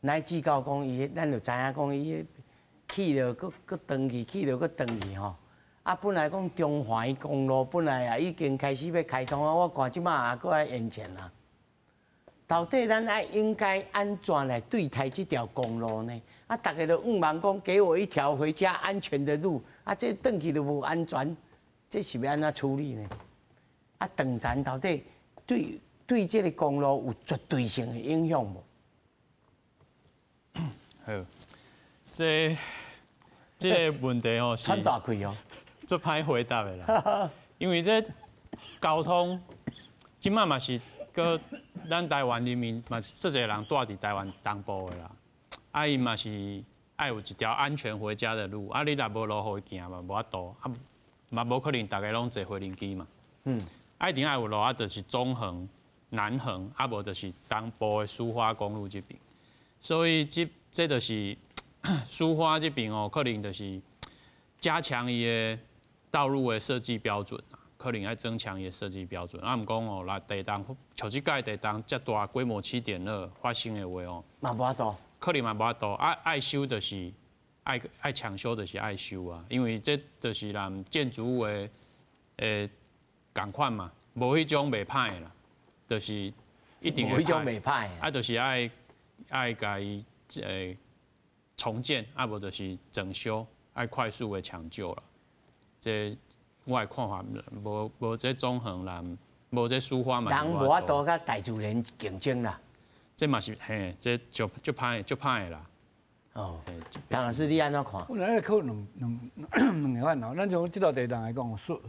Speaker 1: 乃至到講伊，咱就知影講伊去了，閣閣轉去，去了閣轉去吼。啊，本來講中環公路本來也已經開始欲開通啊，我看這擺也閣愛延前啊。到底咱愛應該按怎來對待這條公路呢？啊，逐家都向望講，給我一條回家安全的路，啊，這轉去都無安全，這是欲按怎處理呢？啊，斷層到底對這個公路有絕對性的影響無？
Speaker 3: 好，這個問題吼是
Speaker 1: 喘大氣哦，
Speaker 3: 足歹回答的啦。因為這交通這擺嘛是閣咱台灣人民嘛是足濟人住佇台灣東部的啦，啊伊嘛是愛有一條安全回家的路，啊你若無路予伊行嘛，無法度，啊嘛無可能逐家攏坐飛輪機嘛。啊一定愛有路，啊就是中橫、南橫，啊無就是東部的蘇花公路這邊。所以這就是蘇花這邊哦，可能就是加強伊的道路的設計標準啊，可能愛增強伊的設計標準。啊，毋講哦，若地動像這擺地動遮大規模7.2發生的話哦，
Speaker 1: 嘛無法度，
Speaker 3: 可能嘛無法度。啊，愛修就是愛搶修，就是愛修啊，因為這就是咱建築物的仝款嘛，無彼種袂歹的啦，就是一定
Speaker 1: 無彼種袂歹。
Speaker 3: 啊，就是愛共伊重建，啊無就是整修，愛快速的搶救啦。這我的看法，無這中橫啦，無這蘇花嘛。
Speaker 1: 人無法度佮大自然競爭啦。
Speaker 3: 這嘛是嘿，這足歹的啦。
Speaker 1: 哦，當然是你按怎看？
Speaker 2: 我來考兩個範疇，咱從這道地動來講，蘇，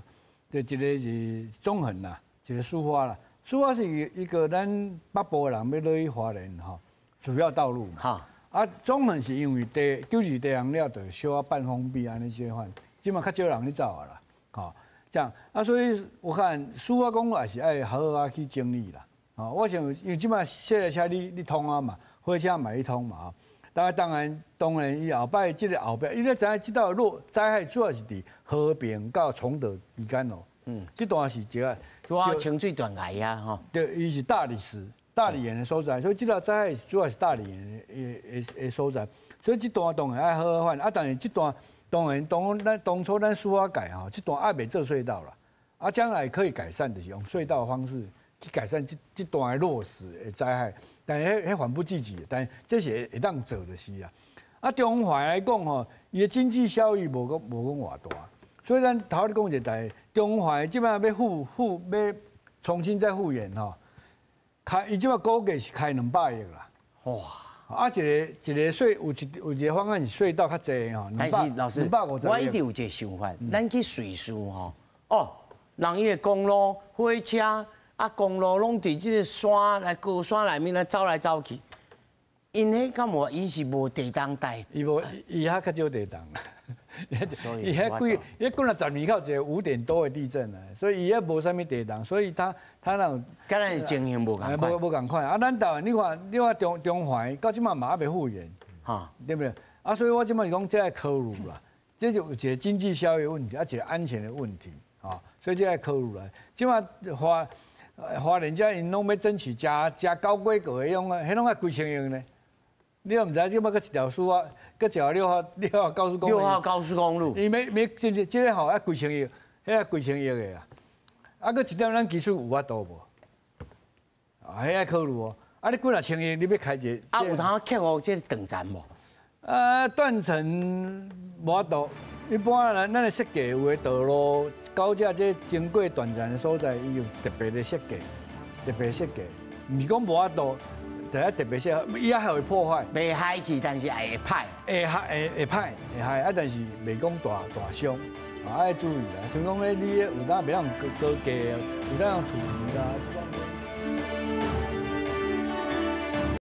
Speaker 2: 就一個是中橫啦，一個蘇花啦。蘇花是一個咱北部的人欲落去花蓮吼，主要道路嘛。啊，中橫是因為地92地動了，就小可半封閉按呢這款，這馬較少人咧走啊啦，吼，這樣啊，所以我看蘇花公路也是愛好好啊去整理啦，吼，我想因為這馬小台車你通啊嘛，火車嘛會通嘛，吼，當然伊後擺這個後壁，你知影這道落災害主要是佇和平到崇德之間哦，這段是一個
Speaker 1: 主要清水斷崖啊，吼，
Speaker 2: 對，伊是大理石。大理岩的所在，所以這道災害主要是大理岩的所在，所以這段當然愛好好管。啊，但是這段當然當咱當初咱蘇花改吼，這段還袂做隧道啦，啊，將來可以改善，就是用隧道的方式去改善這段的落石的災害。但是彼緩不濟急，但這是會當做就是啊。啊，中環來講吼，伊的經濟效益無講偌大，所以咱頭仔講一個代，中環這擺欲復欲重新再復原吼。開伊這擺估計是開200億啦，
Speaker 1: 哇！
Speaker 2: 啊，一個一個隧有一個方案是隧道較濟吼，
Speaker 1: 但是老師，我一直有一個想法，咱去瑞士吼，哦，人伊的公路、火車啊，公路攏佇這個山來高山內面來走來走去，𪜶彼敢無？𪜶是無地動帶，
Speaker 2: 伊無，伊遐較少地動。伊遐幾，伊過了10年才有一個5點多的地震啊，所以伊遐無啥物地動，所以他那種，
Speaker 1: 敢若是情形無仝款，
Speaker 2: 無仝款。啊，咱台灣你看中環到這馬嘛猶未復原，
Speaker 1: 哈，
Speaker 2: 對不對？啊，所以我這馬是講這愛考慮啦，這就有一個經濟效益問題，啊，一個安全的問題，啊，所以這愛考慮來。這馬花蓮遮𪜶攏欲爭取加加高規格的用啊，彼攏愛幾千億呢？你也毋知這馬閣一條輸啊，閣一條六號高速公路。
Speaker 1: 六號高速公路。
Speaker 2: 伊欲欲進這個吼愛幾千億，彼個幾千億的啊。啊，閣一點咱技術有法度無？啊，彼愛考慮哦。啊，你幾若千億，你欲開一個？
Speaker 1: 啊，有通克服這個斷層無？
Speaker 2: 啊，斷層無法度。一般咱的設計有的道路高架這經過斷層的所在，伊有特別的設計，特別設計，毋是講無法度，就愛特別設計，伊也還會破壞。
Speaker 1: 袂害去，但是會歹。
Speaker 2: 會害會會歹會害啊，但是袂講大大傷，啊愛注意啦。像講咧，你有當袂用高高架，有當用土泥啦。